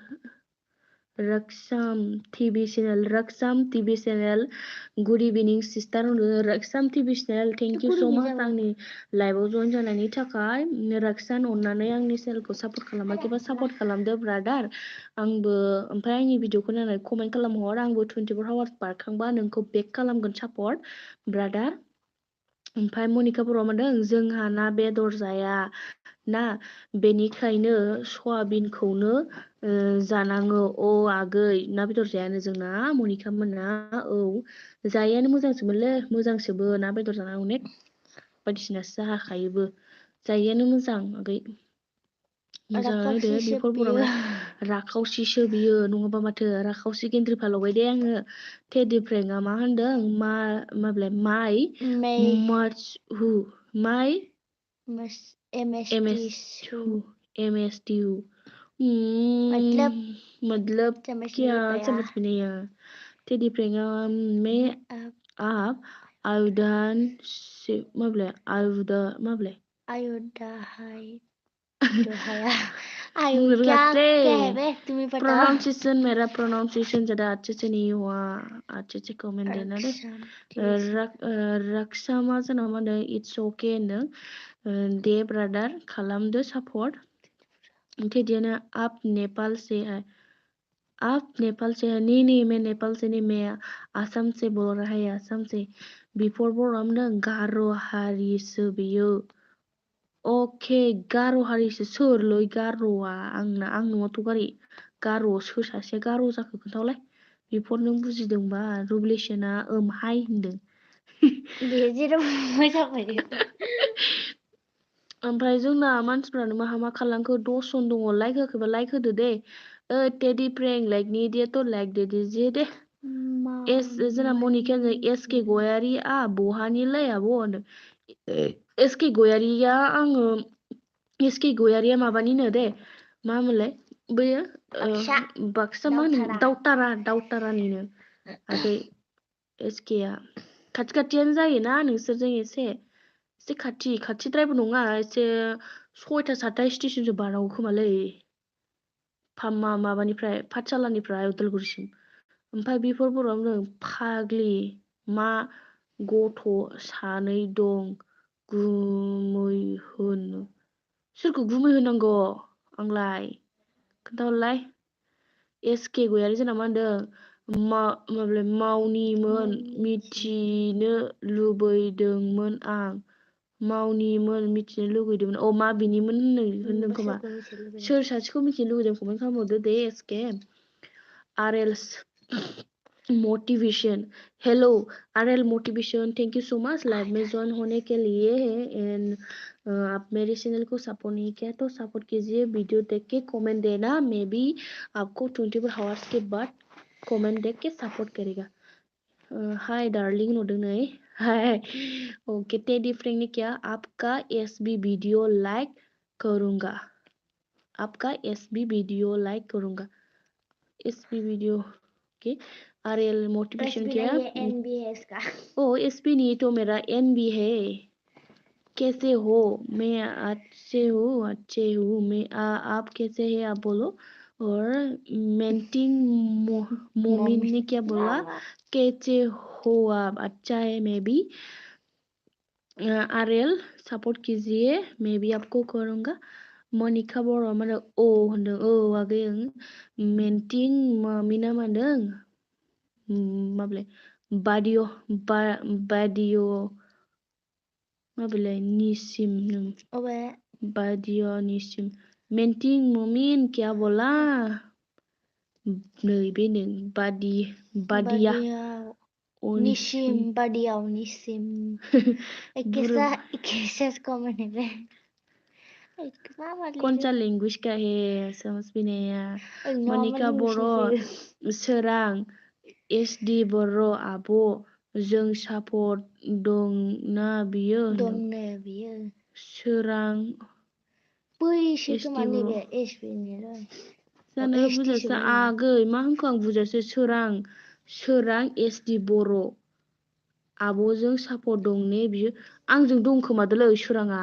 Raksham TV channel good evening sister Raksham TV channel thank you so much आंनि लाइभआव जइन जानायनि थाखाय। रक्षान अननानै आंनि चेनेलखौ सापर्ट खालामाखैबा सापर्ट खालामदो ब्रादार। आंबो ओमफ्राय आंनि भिडिअखौ नायनानै कमेन्ट खालामहर आंबो 24 आवार्स बारखांबा नोंखौ बेक खालामगोन सापर्ट ब्रादार। ओमफ्राय मनिका बर'आ मोनदों जोंहा ना बेदर जाया ना बेनिखायनो सयाबिनखौनो जानाङो अ आगै ना बेदर जायानो जोंना मनिका मोना। औ जायैयानो मोजांसोमोनलै मोजांसोबो ना बेदर जानानै अनेक बायदिसिनासो जाखायोबो जायैयानो मोजां आगै मोजाङानो दे बेफोर बर'आ माने राखावसिसो बियो नङाबा माथो राखावसि गेन्द्रिफा लगाय दे आङो। टेडी फ्रेंकआ मा होनदों माब्लाय माइ मार्च हु माइ MSTU मतलब क्या समझ में नहीं आया। टेडी फ्रेंकआ मैं आप आयुधान से माब्लाय आयुधा माब्लाय प्रोनाउंसिएशन मेरा प्रोनाउंसिएशन ज्यादा अच्छे से नहीं हुआ अच्छे से कमेंट देना दे। रक्षा मा जोंना मा होनदों इट्स ओके होनदों दे ब्रादार खालामदो सापर्ट। टेडियानो आप नेपाल से है नहीं नहीं मैं नेपाल से नहीं मैं आसाम से बोल रहा है आसाम से। बिफोर बर'आम नों गार' हारिसो बियो अके गार' हारिसो सोरलै गार'आ आं न'आवथ' गार' सोर सासे गार' जाखो खोन्थावलाय बिफोर नों बुजिदोंबा रुबलेसना हाय होनदों ओमफ्राय जोंना मानसिफ्रानो मा खालामखो 10 जन दङ लाइक होखोबा लाइक होदो दे। टेडी फ्रेंक लाइकनि इडियाथ' लाइक दे दे। जोंना मनिकाया एसके गयारिआ बहानिलै आब' एसके गयारिया आङो एसके गयारिया माबानिनो दे मा मोनलाय बैयो बाक्सा मा होनो दावथारानिनो आगै एसकेआ खाथियानो जायोना नोंसोरजों एसे खाथिद्रायबो नङा एसे 6टा 7टा स्टेशनसो बारनांगौ खोमालै माबानिफ्राय पाठशालानिफ्राय उदालगुरिसिम। ओमफ्राय बेफोर बर'आव फाग्लि मा गथ' सानै दं गुमै होनो सोरखौ गुमै होनांगौ आंलाय खोन्थाहरलाय। एसके गयारि जोंना मा होनदों मावनिमोन मिथिनो लुबैदोंमोन आं मावनिमोन मिथिनो लुबैदोंमोन मा बिनिमोन होनदों खोमा सोर सासेखौ मिथिनो लुबैदों कमेन्ट खालामहरदो दे SK RL's motivation hello RL motivation thank you so much live में ज्वाइन होने के लिए एंड आप मेरे चैनल को सपोर्ट नहीं किया तो सपोर्ट कीजिए वीडियो देख के कमेंट देना मे बी आपको 24 आवर्स के बाद कमेंट देख के सपोर्ट करेगा हाय डार्लिंग नुदों नै हाय ओके टेडी फ्रेंक ने क्या आपका एसबी वीडियो लाइक करूंगा आपका एसबी वीडियो लाइक करूंगा SB video okay RL motivation क्या एनबी है इसका एसबी नहीं तो मेरा एनबी है कैसे हो मैं अच्छे हूँ मैं आप कैसे हैं आप बोलो और मेंटिंग मोमिन ने क्या बोला कैसे हो आप अच्छा है मैं भी आरएल सपोर्ट कीजिए मैं भी आपको करूँगा मनिका बर' मा होनदों आगै मेंटिं मिना मा होनदों माबलाय बादिय' माबलाय निसिम नों बादिय' निसिम मेंटिं मोमिन क्या बोला नै बे नों बादिया निसिम बादियाव निसिम कैसा कमेंट है कौन सा लैंग्वेज का है समझ भी नहीं आया मनिका बर' सोरां एसडि बर' आब' जों सापर्ट दंना बियो सोरां बैसो खोमा नैबे एसबि जानो बुजासो आगै मा होनखो आं बुजासो सोरां एसडि बर' आब'जों सापर्ट दं ने बियो आंजों दं खोमादोलै सोराङा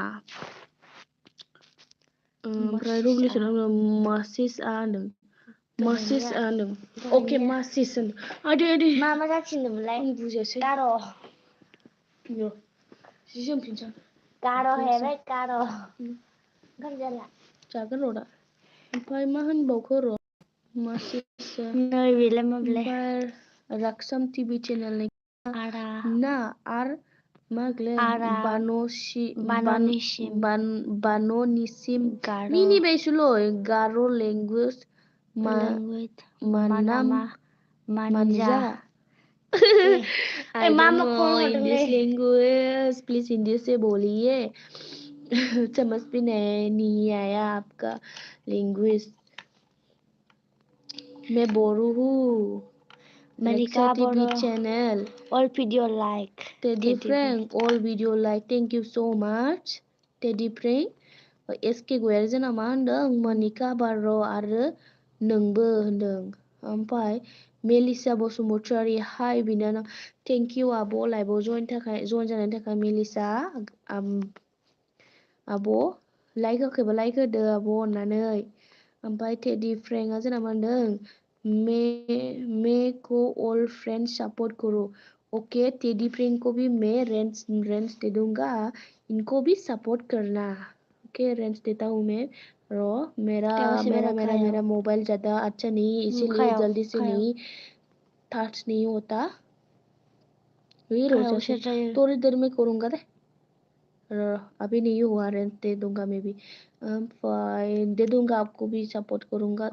ओमफ्राय रिलेसन मासिसआ होनदों मासिसआ होनदों अके मासिस होनदों आदै मा जाथिनोमोनलाय आं बुजियासै गार' जि जोमफिनसां गार' है बे गार' ओंखाम जाला जागोन र' दा ओमफ्राय मा होनबावखो र' मासिसआ नै बेलाय माबलाय ओमफ्राय राक्साम टिभि चेनेलनि ना आर मा गले बान'निसिम मिनिबायसोल' गार' लेंगुवेज मानजा I don't know English language please Hindi से बोलिए समझ भी नहीं आया आपका लैंग्वेज मैं बोरू हूँ Malika TV channel all video like Teddy Frank all video like thank you so much Teddy Frank एसके गयारि जोंना मा होनदों मनिका बार' आरो नोंबो होनदों ओमफ्राय मेलिसा बसुमतारी हाय बिनानाव थेंक इउ आब' लाइभआव जइन जानायनि थाखाय मेलिसा आब' लाइक होखैबा लाइक होदो आब' अननानै ओमफ्राय टेडी फ्रेंकआ जोंना मा होनदों मे को ऑल फ्रेंड्स सपोर्ट करो ओके टेडी फ्रेंक को भी मैं रेंट्स दे दूंगा इनको भी सपोर्ट करना ओके रेंट्स देता हूँ मैं रो मेरा मोबाइल ज़्यादा अच्छा नहीं इसीलिए जल्दी से नहीं टच नहीं होता थोड़ी देर में करूँगा दे अभी नहीं हुआ रेंट दे दूंगा मैं भी दे दूंगा आपको भी सपोर्ट करूंगा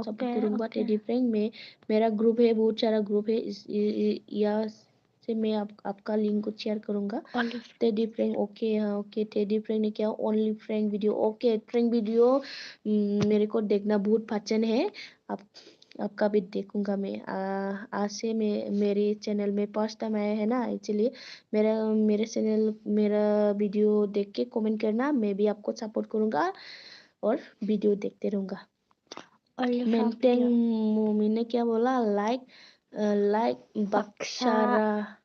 टेडी फ्रेंक में मेरा ग्रुप है बहुत सारा ग्रुप है यहाँ से मैं आपका लिंक को शेयर करूंगा टेडी फ्रेंक ओके हाँ ओके टेडी फ्रेंक ने क्या only Frank video okay Frank video मेरे को देखना बहुत पसंद है आपका भी देखूंगा मैं आज से मेरे चैनल में फर्स्ट टाइम आया है ना इसलिए मेरे चैनल मेरा वीडियो देख के कमेंट करना मैं भी आपको सपोर्ट करूंगा और वीडियो देखते रहूंगा मेंटेन मोमी ने क्या बोला लाइक बक्सारा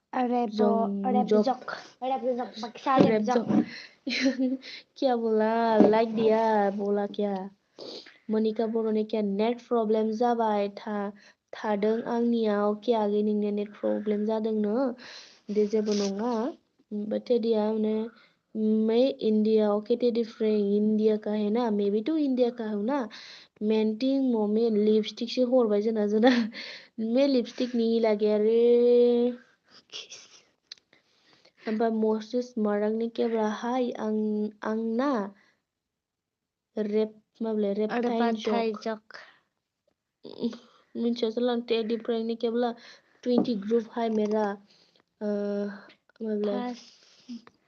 क्या बोला लाइक दिया बोला क्या मनिका बर' ने क्या नेट प्रब्लेम जाबाय थादों आंनियाव के आगै नोंनिया नेट प्रब्लेम जादोंनो दे जेबो नङा टेडिया मैं India okay Teddy Frank India का है ना मैं भी तो इंडिया का हूँ ना मेंटिंग मोमेंट लिपस्टिक से हरबाय जोंना मे लिपस्टिक नहीं लगे अरे ओमफ्राय मोसेस मारांनि केब्ला हाय आंना रेप माबले रेप टाइम जक मिन्थिया चलां टेडी प्रैंक ने केब्ला 20 ग्रुप हाय मेरा माबले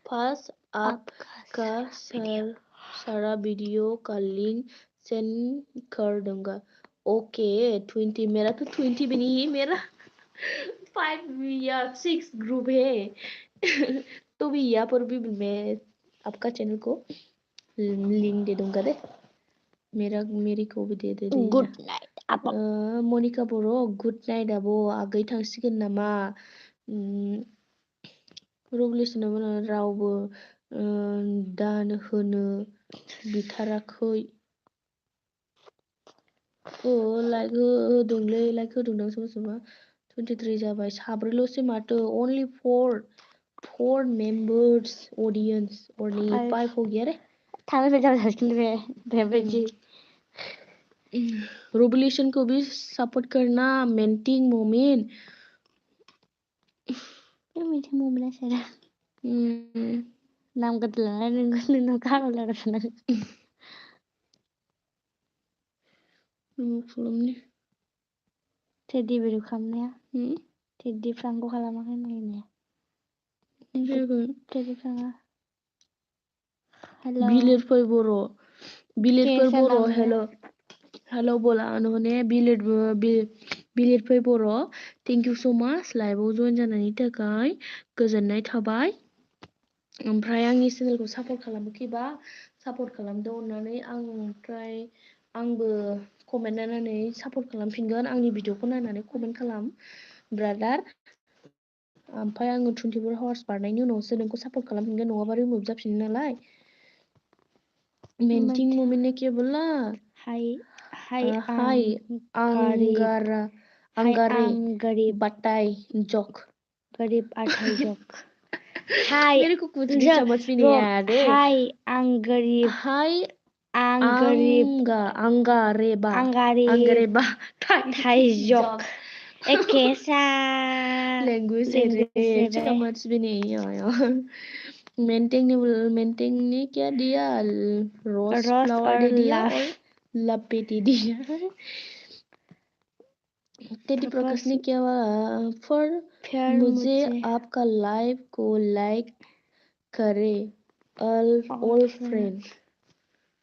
पास आपका सारा वीडियो का लिंक सेंड कर दूंगा ओके 20 मेरा तो 20 भी नहीं है मेरा 5 या 6 ग्रुप है तो भी यहाँ पर भी मैं आपका चैनल को लिंक दे दूंगा दे मेरी को भी दे दे गुड नाइट मनिका बर' गुड नाइट आब' आगै थांसिगोन नामा रिभलिउसनाव रावबो दान होनो बिथाराखै लाइक होदोंलै लाइक होदोंदां सोरबा सोरबा 23 जाबाय साब्रैल'सो माथो only 4 members audience only 5 हो गया रे थांबाय जासिगोन रे बेबायदि रिवोल्यूशन को भी सपोर्ट करना मेंटिंग मोमेंट मेंटिंग मोमेंट है नाम गदला नों गारला रसना खालामनि टेडी भिडिअ खालामनाया टेडी फ्रांखौ खालामाखै नायनाया टेडी फ्रांआ हेलो बिलेटफोर बर' हेलो हेलो बोला उन्होंने बिलेटफोर बर' थेंक यू सो माच लाइभआव जइन जानायनि थाखाय गोजोननाय थाबाय ओमफ्राय आंनि चेनेलखौ सापोर्ट खालामोखैबा सापोर्ट खालामदो अननानै ओमफ्राय आंबो कमेन्ट नायनानै सापोर्ट खालामफिनगोन आंनि भिडिअखौ नायनानै कमेन्ट खालाम ब्रादार ओमफ्राय आङो 24 आवार्स बारनायनि उनावसो नोंखौ सापोर्ट खालामफिनगोन नङाबा रिमुभ जाफिनो नालाय मेंटिंग मोमेंट ने क्या बोला हाय अंगारे बटाई जक गरीब अठाई जक हाय मेरे को कुछ भी समझ में नहीं आया रे हाय अंगारेबा थाई जक कैसा लैंग्वेज है रे समझ भी नहीं आया मेंटेन ने क्या दिया रोज फ्लावर दे दिया और लपे दे दिया टेडी प्रकाश ने क्या फिर मुझे आपका लाइव को लाइक करे all friend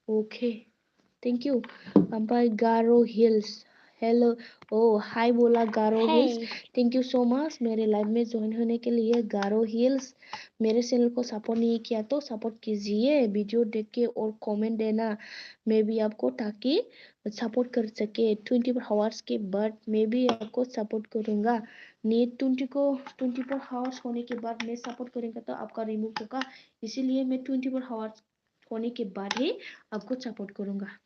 okay thank you ओमफ्राय गारो हिल्स हेलो हाय बोला Garo Hills thank you so much मेरे लाइव में ज्वाइन होने के लिए गारो हिल्स मेरे चैनल को सपोर्ट नहीं किया तो सपोर्ट कीजिए वीडियो देख के और कमेंट देना मैं भी आपको ताकि सपोर्ट कर सके 24 आवर्स के बाद मैं भी आपको सपोर्ट करूंगा नेट 24 आवर्स होने के बाद मैं सपोर्ट करूंगा तो आपका रिमूव होगा इसीलिए मैं 24 आवर्स होने के बाद ही आपको सपोर्ट करूंगा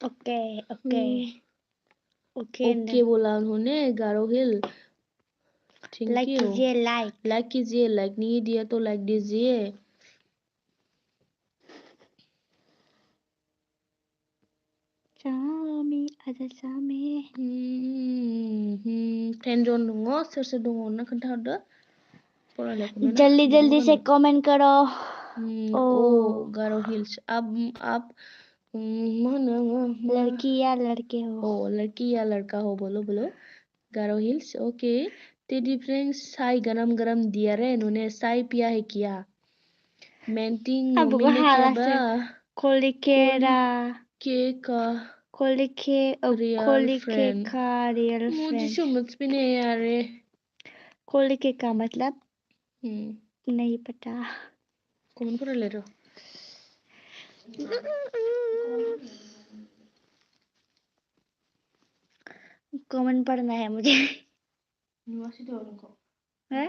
ओके ओके ओके बोला उन्होंने गारो हिल लाइक कीजिए लाइक कीजिए लाइक नहीं दिया तो लाइक दीजिए सामी ada सामी 10 जन दङ सोर दङ ना खोन्थाहरदो जल्दी से कमेंट करो ओ गारो हिल्स आप लड़की या लड़के हो लड़की या लड़का हो बोलो Garo Hills okay Teddy friends साई गरम दिया रे इन्होंने साई पिया है क्या मेंटिंग मोमेंट ने क्या बा खोली के का रियल फ्रेंड मुझे समझ भी नहीं आ रहे खोली के का मतलब नहीं पता कौन कर ले रहे हो कमेंट पढ़ना है मुझे यूनिवर्सिटी वालों को है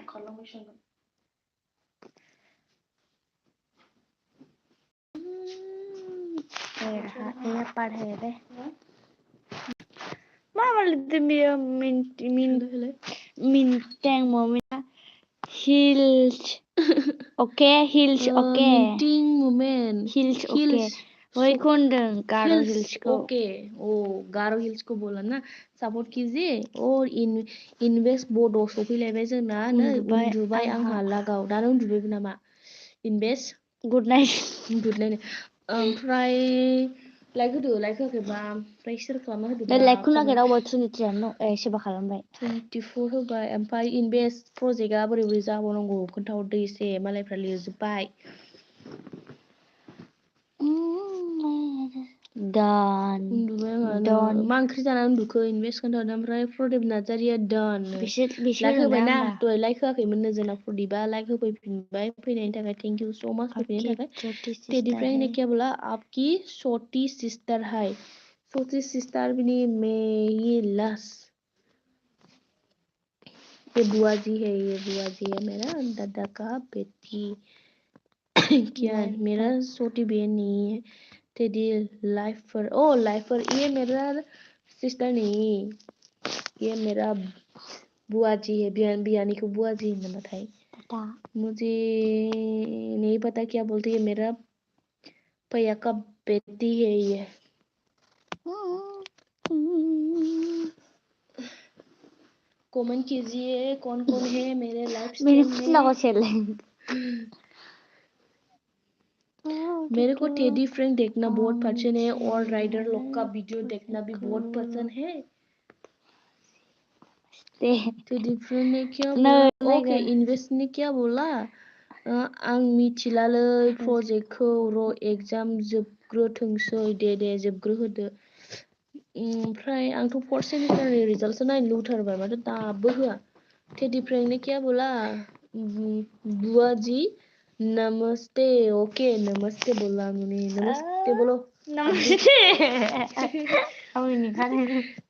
ये पढ़े रे मामा लिखते मिंटेंग moment Hills okay Hills okay मिंटिंग मोमेंट हिल्स ओके वहीको होनदों गार' हिल्स हिल्सखौ ओके ओ गार' हिल्सखौ बोला ना सापर्ट कीजिए और इनवेस्ट बर्डआव सफैलायबाय जोंना नै उन्दुबाय आंहा लागाव दा नों उन्दुबायबो नामा invest good night good night ओमफ्राय लाइक होदो लाइक होआखैबा ओमफ्राय सेयार खालामना दा होदोब्रा लाइक खौनाखै रावबो 23 सेबा खालामबाय 24 होबाय ओमफ्राय इनवेस्ट प्रजेक्टआ बोरै बोरै जाबावनांगौ खोन्थाहरदो एसे मालायफ्रा लिरजोब्बाय दान उन्दुबाय आङो दन मा ओंख्रि जानानै उन्दुखो इनवेस्ट खोन्थाहरदो ओमफ्राय प्रदीप नार्जारिया दान बिसोर लाइक होना होबायना होमबा दहाय लाइक होआखैमोननो जोंना प्रदीपआ लाइक होफैफिनबाय फैनायनि थाखाय थेंक इउ सो मच फैफिननायनि आपकी थाखाय छोटी टेडी सिस्टर फ्रेंक है ने क्या बोला आपकी छोटी सिस्टर है छोटी सिस्टर भी नहीं मेरी लस ये बुआ जी है मेरा दादा का बेटी क्या मेरा छोटी बहन नहीं है टेडी लाइफर ओ लाइफर ये मेरा सिस्टर नहीं ये मेरा बुआ जी है बियानी को बुआ जी बताई मुझे नहीं पता क्या बोलती है मेरा भैया का बेटी है ये कमेंट कीजिए कौन कौन है मेरे लाइव स्ट्रीम में मेरे को टेडी फ्रेंक देखना बहुत पसंद है और राइडर लोग का वीडियो देखना भी बहुत पसंद है टेडी फ्रेंक ने क्या बोला ओके इनवेस्ट ने क्या बोला आं मिथिलालै प्रजेक्टखौ र' एग्जाम जोबग्रोथोंसै दे जोबग्रोहोदो ओमफ्राय आंथ' फर्थ सेमिस्टारनि रिजाल्टसो नायनो लुगैथारबाय माथो दाबो होआ टेडी फ्रेंक ने क्या बोला बुआ जी नमस्ते ओके नमस्ते बोला मैंने नमस्ते बोलो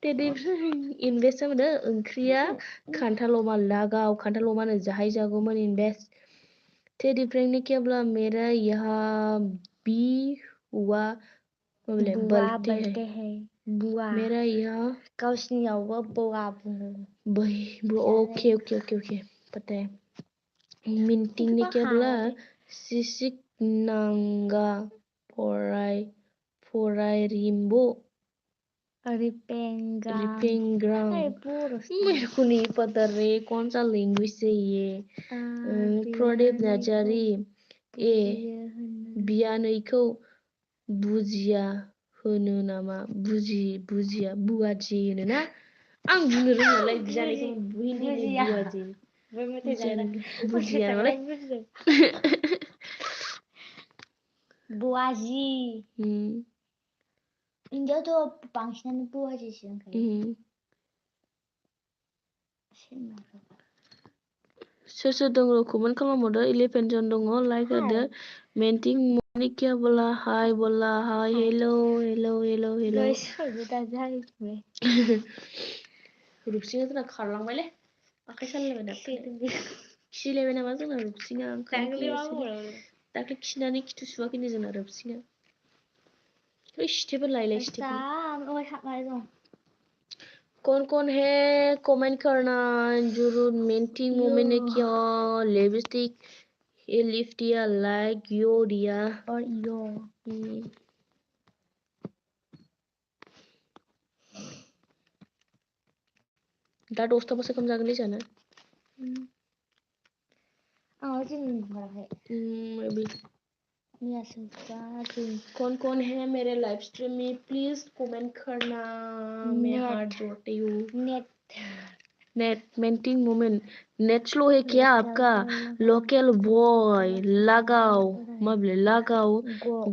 टेडी फ्रेंक इनवेस्ट होनो ओंख्रिया खान्थाल अमा लागाव खान्थाल अमानो जाहाय जागौमोन इनवेस्ट टेडी फ्रेंक ने क्या बोला मेरा यहाँ भी हुआ बर्थडे है बुआ मेरा यहाँ गावसिनियावबो बुआ बुङो ओके पता है मिंटिंग ने क्या बोला सिसिक नांगा फराय रिम्बो रिपेंग्रांग मेरे को नहीं पता रे कौन सा लैंग्वेज है ये प्रदीप नार्जारी ए बियानैखौ बुजिया होनो नामा बुजिया बुआजी होनो ना आं बुंनो रोङालाय बियानैखौ हिन्दीनि बुआजी बुजिया नालाय बुआजी इंडियावथ' बांसिनानो बुआजीसो होनखायो सोर दङ कमेन्ट खालामहरदो 11 जन दङ लाइक होदो मेन्टिं मनि क्या बोला हाय हेलो रुपसिङा जोंना खारलांबायलै आखाइ सालायबाय दाख्लै खिलायबाय नामा जोंना रुपसिङा दाख्लै खिनानै खिथु सुवाखैनो जोंना रुपसिङा स्टेपल लाइले कौन है कमेंट करना जरूर मेंटिंग मोमेंट ने क्या लिपस्टिक ये लिफ्ट दिया लाइक यो दिया और यो दा 10:00 ओंखाम जागोनलै जानो आं जों उन्दुमाराखै कौन है मेरे लाइव स्ट्रीम में प्लीज कमेंट करना मैं हार्ट जोड़ती हूँ नेट मेंटिंग मोमेंट नेट स्लो है क्या आपका लोकल बॉय लगाओ माबले लगाओ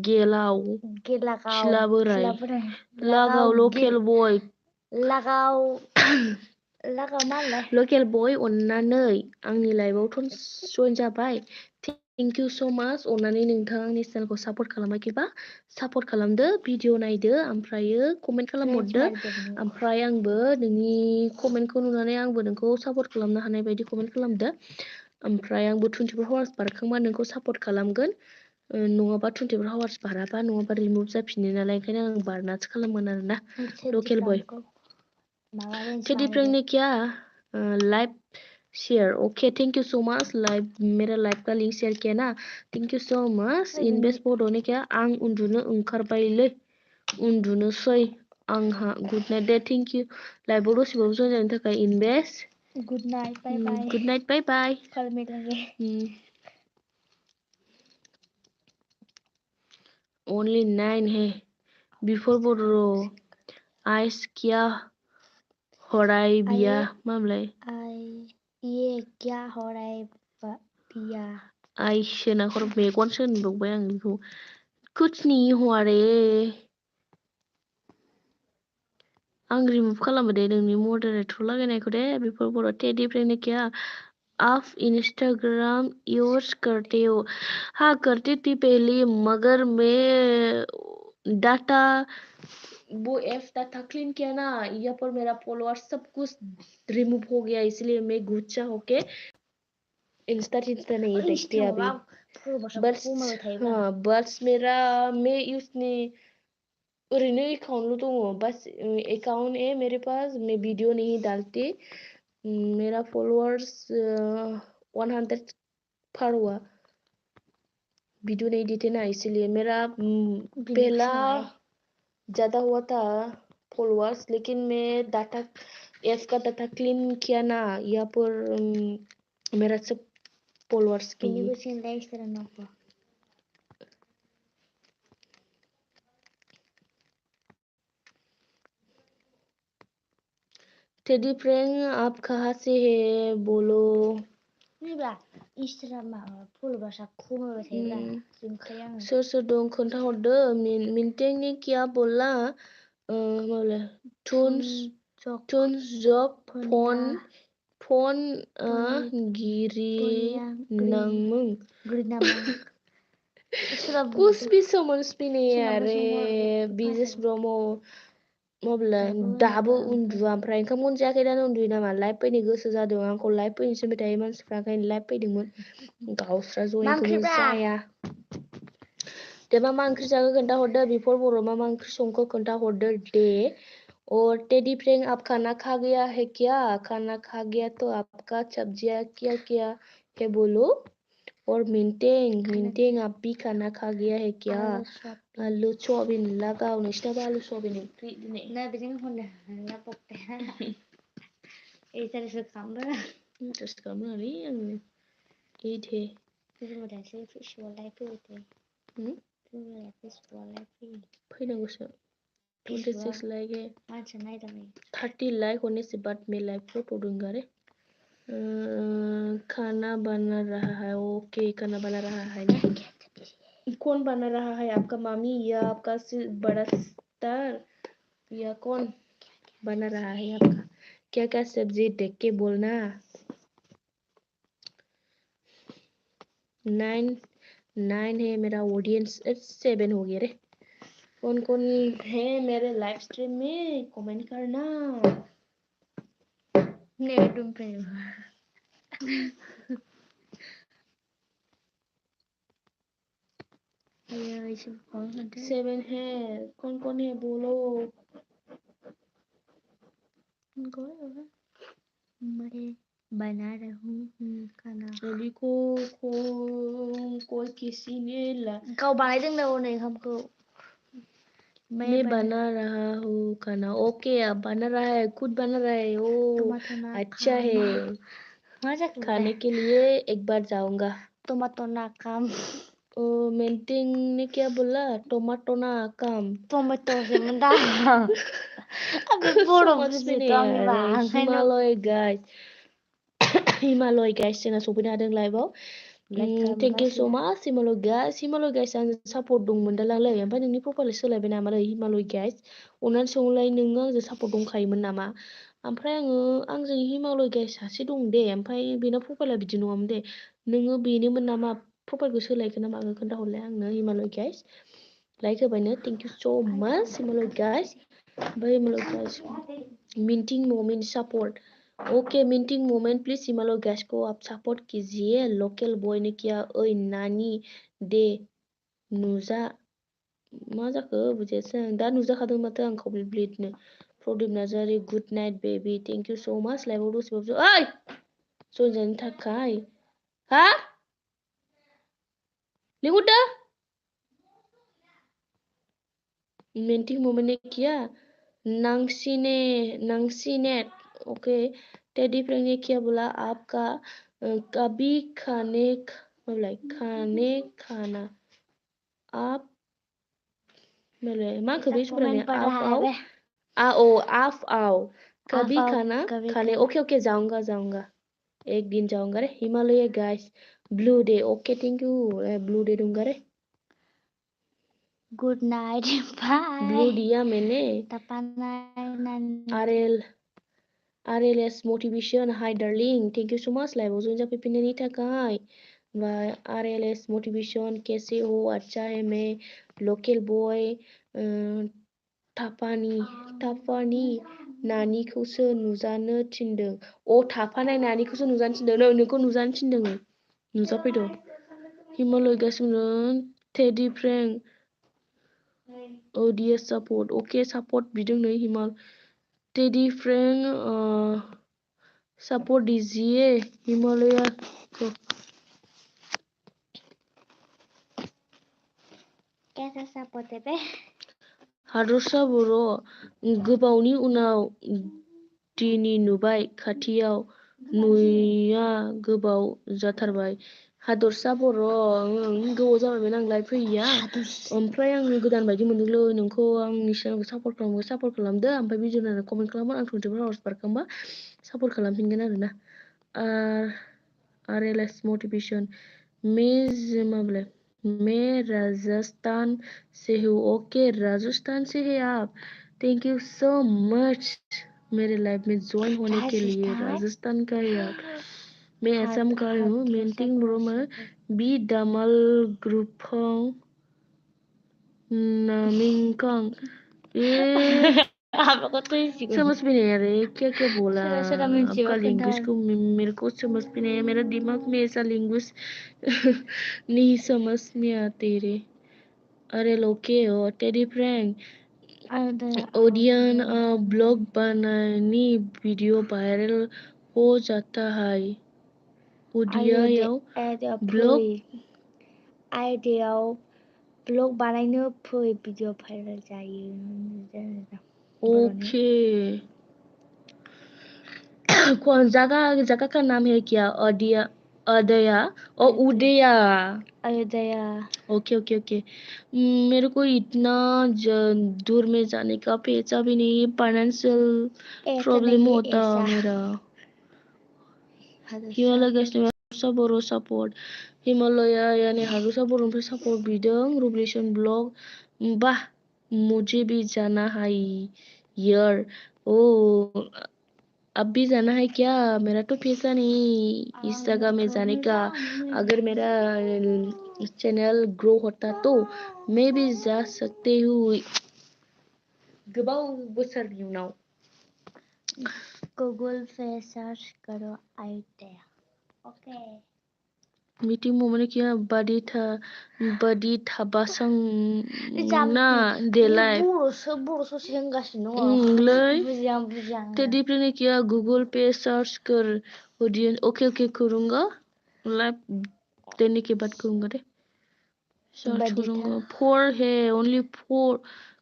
गेलाओ खिला बोराय लगाओ लोकल बॉय लगाओ लकेल बय अननानै आंनि लाइभआवथ' जइन जाबाय थेंक इउ सो माच अननानै नोंथाङा आंनि चेनेलखौ सापर्ट खालामाखैबा सापर्ट खालामदो भिडिअ नायदो ओमफ्रायो कमेन्ट खालामहरदो ओमफ्राय आंबो नोंनि कमेन्टखौ नुनानै आंबो नोंखौ सापर्ट खालामनो हानाय बायदि कमेन्ट खालामदो ओमफ्राय आंबो 24 आवार्स बारखांबा नोंखौ सापर्ट खालामगोन नङाबा 24 आवार्स बाराबा नङाबा रिमुभ जाफिनो नालाय ओंखायनो आं बारनासो खालामगोन आरोना लकेल बय टेडी फ्रेंक ने क्या live share okay thank you so much live मेरा लाइव का लिंक शेयर किया ना thank you so much invest बड'नि क्या आं उन्दुनो ओंखारबायलै उन्दुनोसै आंहा गुड नाइट दे थैंक यू लाइभआव दसेबाबो जइन जानो थाखाय invest good night bye bye good night bye bye कल मिलेंगे ओनली 9 है बिफोर बड'र आइस क्या हराइबिया मामलाय ये क्या हो रहा है पिया आइसोना खर मेगनसो होनबावबाय आं बेखौ कुछ नहीं हुआ रे आं रिमुभ खालामो दे नोंनि मडारेटर लागायनायखौ दे बेफोर बर' टेडिफ्रायनो क्या आप इंस्टाग्राम यूज करते हो हाँ करती थी पहले मगर मैं डाटा वो ऐप डाटा क्लीन किया ना यहाँ पर मेरा फॉलोअर सब कुछ रिमूव हो गया इसलिए मैं गुस्सा होके इंस्टा नहीं देखती अभी बस मेरा मैं उसने ओरैनो एकाउंटल' दङ बस अकाउंट है मेरे पास मैं वीडियो नहीं डालती मेरा फॉलोअर्स 100 पार हुआ वीडियो नहीं देते ना इसलिए मेरा पहला ज़्यादा हुआ था फॉलोअर्स लेकिन मैं डाटा ऐप का डाटा क्लीन किया ना यहाँ पर मेरा सब फॉलोअर्स गई टेडी फ्रेंड आप कहाँ से है बोलो सोर सोर दं खोन्थाहरदो मिन्टेंनि क्या बोला माबा टुन्स जब फन गिरि नांमों कुछ भी समझ भी नहीं आ रहे बिजनेस ब्रह्म माब्ला दाबो उन्दुआ ओमफ्राय ओंखाम जायाखै दानो उन्दुयो नामा लाइभ फैनो गोसो जादों आंखौ लाइभ फैनोसो होनबाय थायो मानसिफ्रा ओंखायनो लाइभ फैदोंमोन गावस्रा जयनखौनो जाया दे मा ओंख्रि जाखो खोन्थाहरदो बिफोर बर' मा ओंख्रि संखो खोन्थाहरदो दे और टेडी फ्रेंड आप खाना खा गया है क्या खाना खा गया तो आपका सब्जियां क्या क्या है बोलो और मिंटेंग आप भी खाना खा गया है क्या आलू सोयाबिन लगाओ नोंसिनाबो आलु सोयाबिन ओंख्रि दिनै इन्टारेस्ट खालामनाङालै आङो इथे फैनांगौसो 26 लाइक है 30 लाइक होने से बाद में लाइव फोटो दूंगा रे खाना बना रहा है ओके खाना बना रहा है ना कौन बना रहा है आपका मामी या आपका बड़ा सिस्टर या कौन बना रहा है आपका क्या क्या सब्जी देख के बोलना 9 है मेरा ऑडियंस 7 हो गया रे कौन है मेरे लाइव स्ट्रीम में कमेंट करना सेवन है कौन है बोलो मैं बना रहा हूँ खाना अभी को कोई किसी ने गाव बानायदों हनै ओंखामखौ मैं बना रहा हूँ खाना ओके आप बना रहा है खुद बना रहा है ओ अच्छा है खाने के लिए एक बार जाऊंगा टमाटो ना काम मेंटिंग ने क्या बोला टमाटो ना काम टमाटो से मंदा अबे बड़ो बुझे तो आंनि हिमालय गाइस हिमालय गाइस जोंना सफैनो हादों लाइभआव thank you so much Himalaya guys आं सापर्ट दंमोन दालांलै ओमफ्राय नोंनि प्रफाइल सोलायबाय नामालै हिमालय गाइस अननानै सोंलाय नोङो आंजों सापर्ट दंखायोमोन नामा ओमफ्राय आंजों हिमालय गाइस सासे दं दे ओमफ्राय बेना प्रफाइला बिदि नङामोन दे नोङो बेनोमोन नामा प्रफाइलखौ सोलायखो ना माखो खोन्थाहरलाय आंनो हिमालय गाइस लाइक होबायनो thank you so much Himalaya guys ओमफ्राय हिमालय गाइस मिन्टिंग मोमेंट सपोर्ट ओके मिंटिंग मोमेंट प्लीज हिमालय गैस को आप सपोर्ट कीजिए लोकल बॉय ने किया ओए नानी दे नुजा मा जाखो बुजियासै आं दा नुजाखादों माथो आं कमप्लिटनो Pradeep Narzary good night baby thank you so much लाइभआव दसेबाबो ओइ ज'जानो थाखाय हा लिंहरदो मेंटिंग मोमेंट ने किया नंगसीने ओके टेडी फ्रैंक ने किया बोला आपका कभी खाने खाना आप माँ कभी सुबह पढ़ आप रहा है आओ बे। आप आओ कभी आओ, खाना कभी खाने खाना। ओके जाऊंगा एक दिन जाऊंगा रे Himalaya guys blue day okay thank you blue day दूंगा रे गुड नाइट बाय। ब्लू दिया मैंने RLS motivation hi darling thank you so much live join जाफैफिननायनि थाखाय RLS motivation कैसे हो अच्छा है मैं लोकल बॉय थाफानि नानिखौसो नुजानो थिनदों थाफानाय नानिखौसो नुजानो थिनदों नोंखौ नुजानो थिनदों नुजाफैदों हिमालय गासिनो teddy Frank dear support okay support बिदों नै हिमाल टेडी फ्रेंक सपोर्ट दीजिए हिमालय को कैसा सपोर्ट है बे? हादरसा बर' गोबावनि उनाव दिनै नुबाय खाथियाव नुया गोबाव जाथारबाय हादरसा बर' गोबाव जाबायमोन आं लाइभ फैया ओमफ्राय आं गोदान बायदि मोनदोंलै नोंखौ आंनि चेनेलखौ सापर्ट खालामदो ओमफ्राय भिडिअ कमेन्ट खालामो आं 24 आवार्स बारखांबा सापर्ट खालामफिनगोन आरोना RLS मोटिवेशन मैं राजस्थान से हूँ ओके राजस्थान से है आप थैंक यू सो मच मेरे लाइफ में ज्वाइन होने के लिए राजस्थान का है आप मैं असम का हूँ मेंटिंग ब्रो में बी दामल ग्रुप नामिंगकांग ये समझ में नहीं आ रहा है क्या बोला आपका लैंग्वेज को मेरे को समझ में नहीं है मेरा दिमाग में ऐसा लैंग्वेज नहीं समझ में आते रे अरे लोके हो टेडी फ्रैंक ओडियन ब्लॉग बनानी वीडियो वायरल हो जाता है ओडियायाव ब्लग बानायनो फै भिडिअ भाइरेल जायो ओके कौन जगह का नाम है क्या अदया और उदया अयोध्या ओके ओके ओके मेरे को इतना दूर में जाने का पैसा भी नहीं फाइनेंशियल प्रॉब्लम होता मेरा हिमालय गासिनो बर' सापर्ट हिमालया यानी हादरसा बर'निफ्राय सापर्ट बिदों रुबलेशन ब्लग बाह मुझे भी जाना है यार ओ अब भी जाना है क्या मेरा तो पैसा नहीं इस जगह में जाने का अगर मेरा चैनल ग्रो होता तो मैं भी जा सकती हूँ गोबाव बोसोरनि उनाव गूगल पे सर्च करो अयोध्या ओके मीटिंग मोमेंट किया बड़ी थाबासंना देलाय बर'सो होनगासिनो बुजिया टेडी ने किया गूगल पे सर्च कर ऑडियंस ओके ओके करूंगा लाइव देने के बाद करूंगा रे सर्च करूंगा 4 है ओनली 4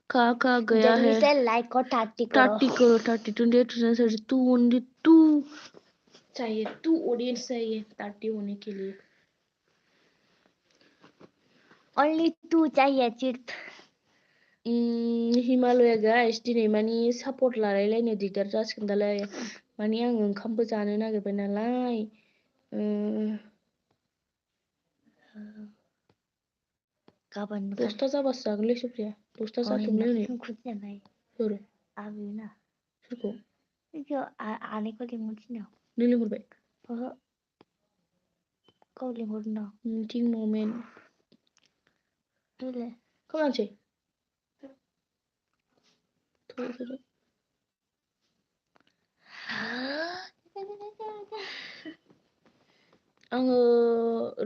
का गया है लाइक और 30 करो 32 ओनली 2 चाहिए 2 ऑडियंस चाहिए 30 होने के लिए ओनली 2 चाहिए चिट हिमालया गाइस दिनै मानि सापर्ट लालायलायनो दिगदार जासिगोन दालाय मानि आं ओंखामबो जानो नागिरबाय नालाय गाबोन 10टा जाबासो जागोनलै सुप्रिया 10टा जाथोंलै नै सोर आबैना सोरखौ आनैखौ लिंहरनो थिनदों नों लिंहरबाय ओहो गाव लिंहरदों मीटिंग मोमेंट खालामसै आङो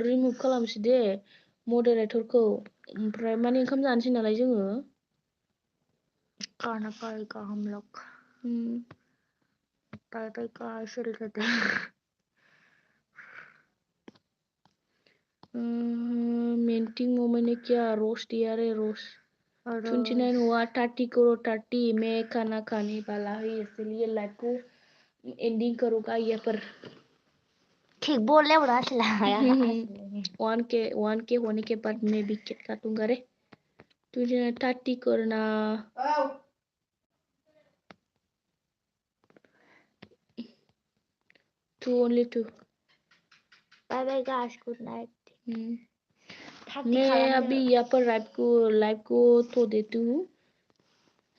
रिमुभ खालामसै दे मडारेटरखौ ओमफ्राय माने ओंखाम जानोसै नालाय जोङो खाना खाएगा हम लोग टाइटल का ऐसे लिखते मेंटिंग मोमेंट क्या रोस्ट यार रोस्ट 29 हुआ 30 करो 30 मैं खाना खाने वाला है इसलिए लाइफ को एंडिंग करूँगा यहाँ पर ठीक बोल रहे बड़ा चलाया 1K होने के बाद मैं भी केक काटूंगा रे तुझे 30 करना only 2 बाय बाय गाइस गुड नाइट मैं अभी यहाँ पर लाइव को तो देती हूँ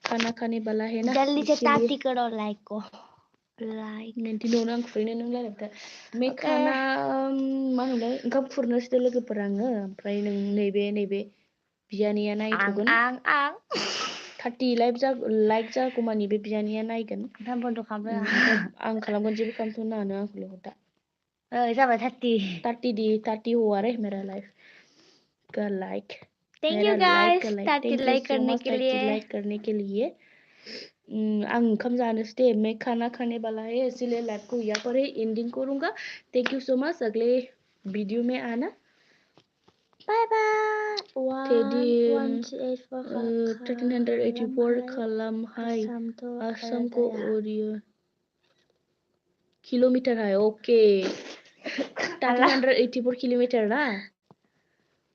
खाना खाने वाला है ना जल्दी से ताती करो लाइक को लाइक nanti nona आं खुरैनो नों लायरायबाय था मैं खाना मा होनोलाय ओंखाम खुरनोसो लोगोफोर आङो ओमफ्राय नों नैबे बियानैया नायथ'गोन आं 30 लाइक जागौमानि बे बियानैया नायगोन ओंखाम बन्द खालामबाय आं खालामगोन जेबो खालामथ'नो हानो आंखौ लेंहरदा जाबाय 30 हुआ रे मेरा लाइफ का like thank you guys 30 thank you like so करने मच के 30 लिए लाइक करने के लिए आं ओंखाम जानोसै दे मैं खाना खाने वाला है इसलिए लाइव को यहाँ पर ही एंडिंग करूंगा थैंक यू सो मच अगले वीडियो में आना बाय बाय 1384 खालाम हाय आसाम को ओरियो किलोमीटर है ओके 1384 किलोमीटर ना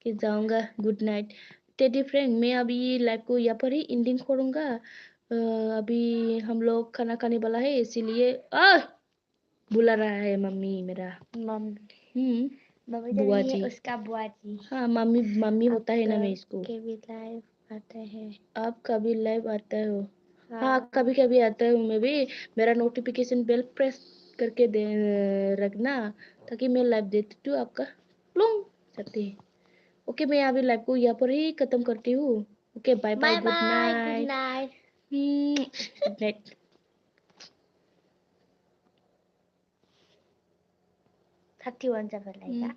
कि जाऊंगा गुड नाइट टेडी फ्रेंड मैं अभी लाइव को यहाँ पर ही एंडिंग करूंगा अभी हम लोग खाना खाने वाला है इसीलिए बुला रहा है मम्मी मेरा मम्मी बुआ है जी उसका बुआ जी हाँ मम्मी होता है ना मैं इसको के भी लाइव आता है आप कभी लाइव आता हो हाँ कभी कभी आता हूँ मैं भी मेरा नोटिफिकेशन बेल प्रेस करके रखना ताकि मैं लाइव देती हूँ आपका लूंग सकते हैं ओके मैं अभी लाइव को यहाँ पर ही खत्म करती हूँ ओके बाय bye good night good night 31 जाबाय लाइका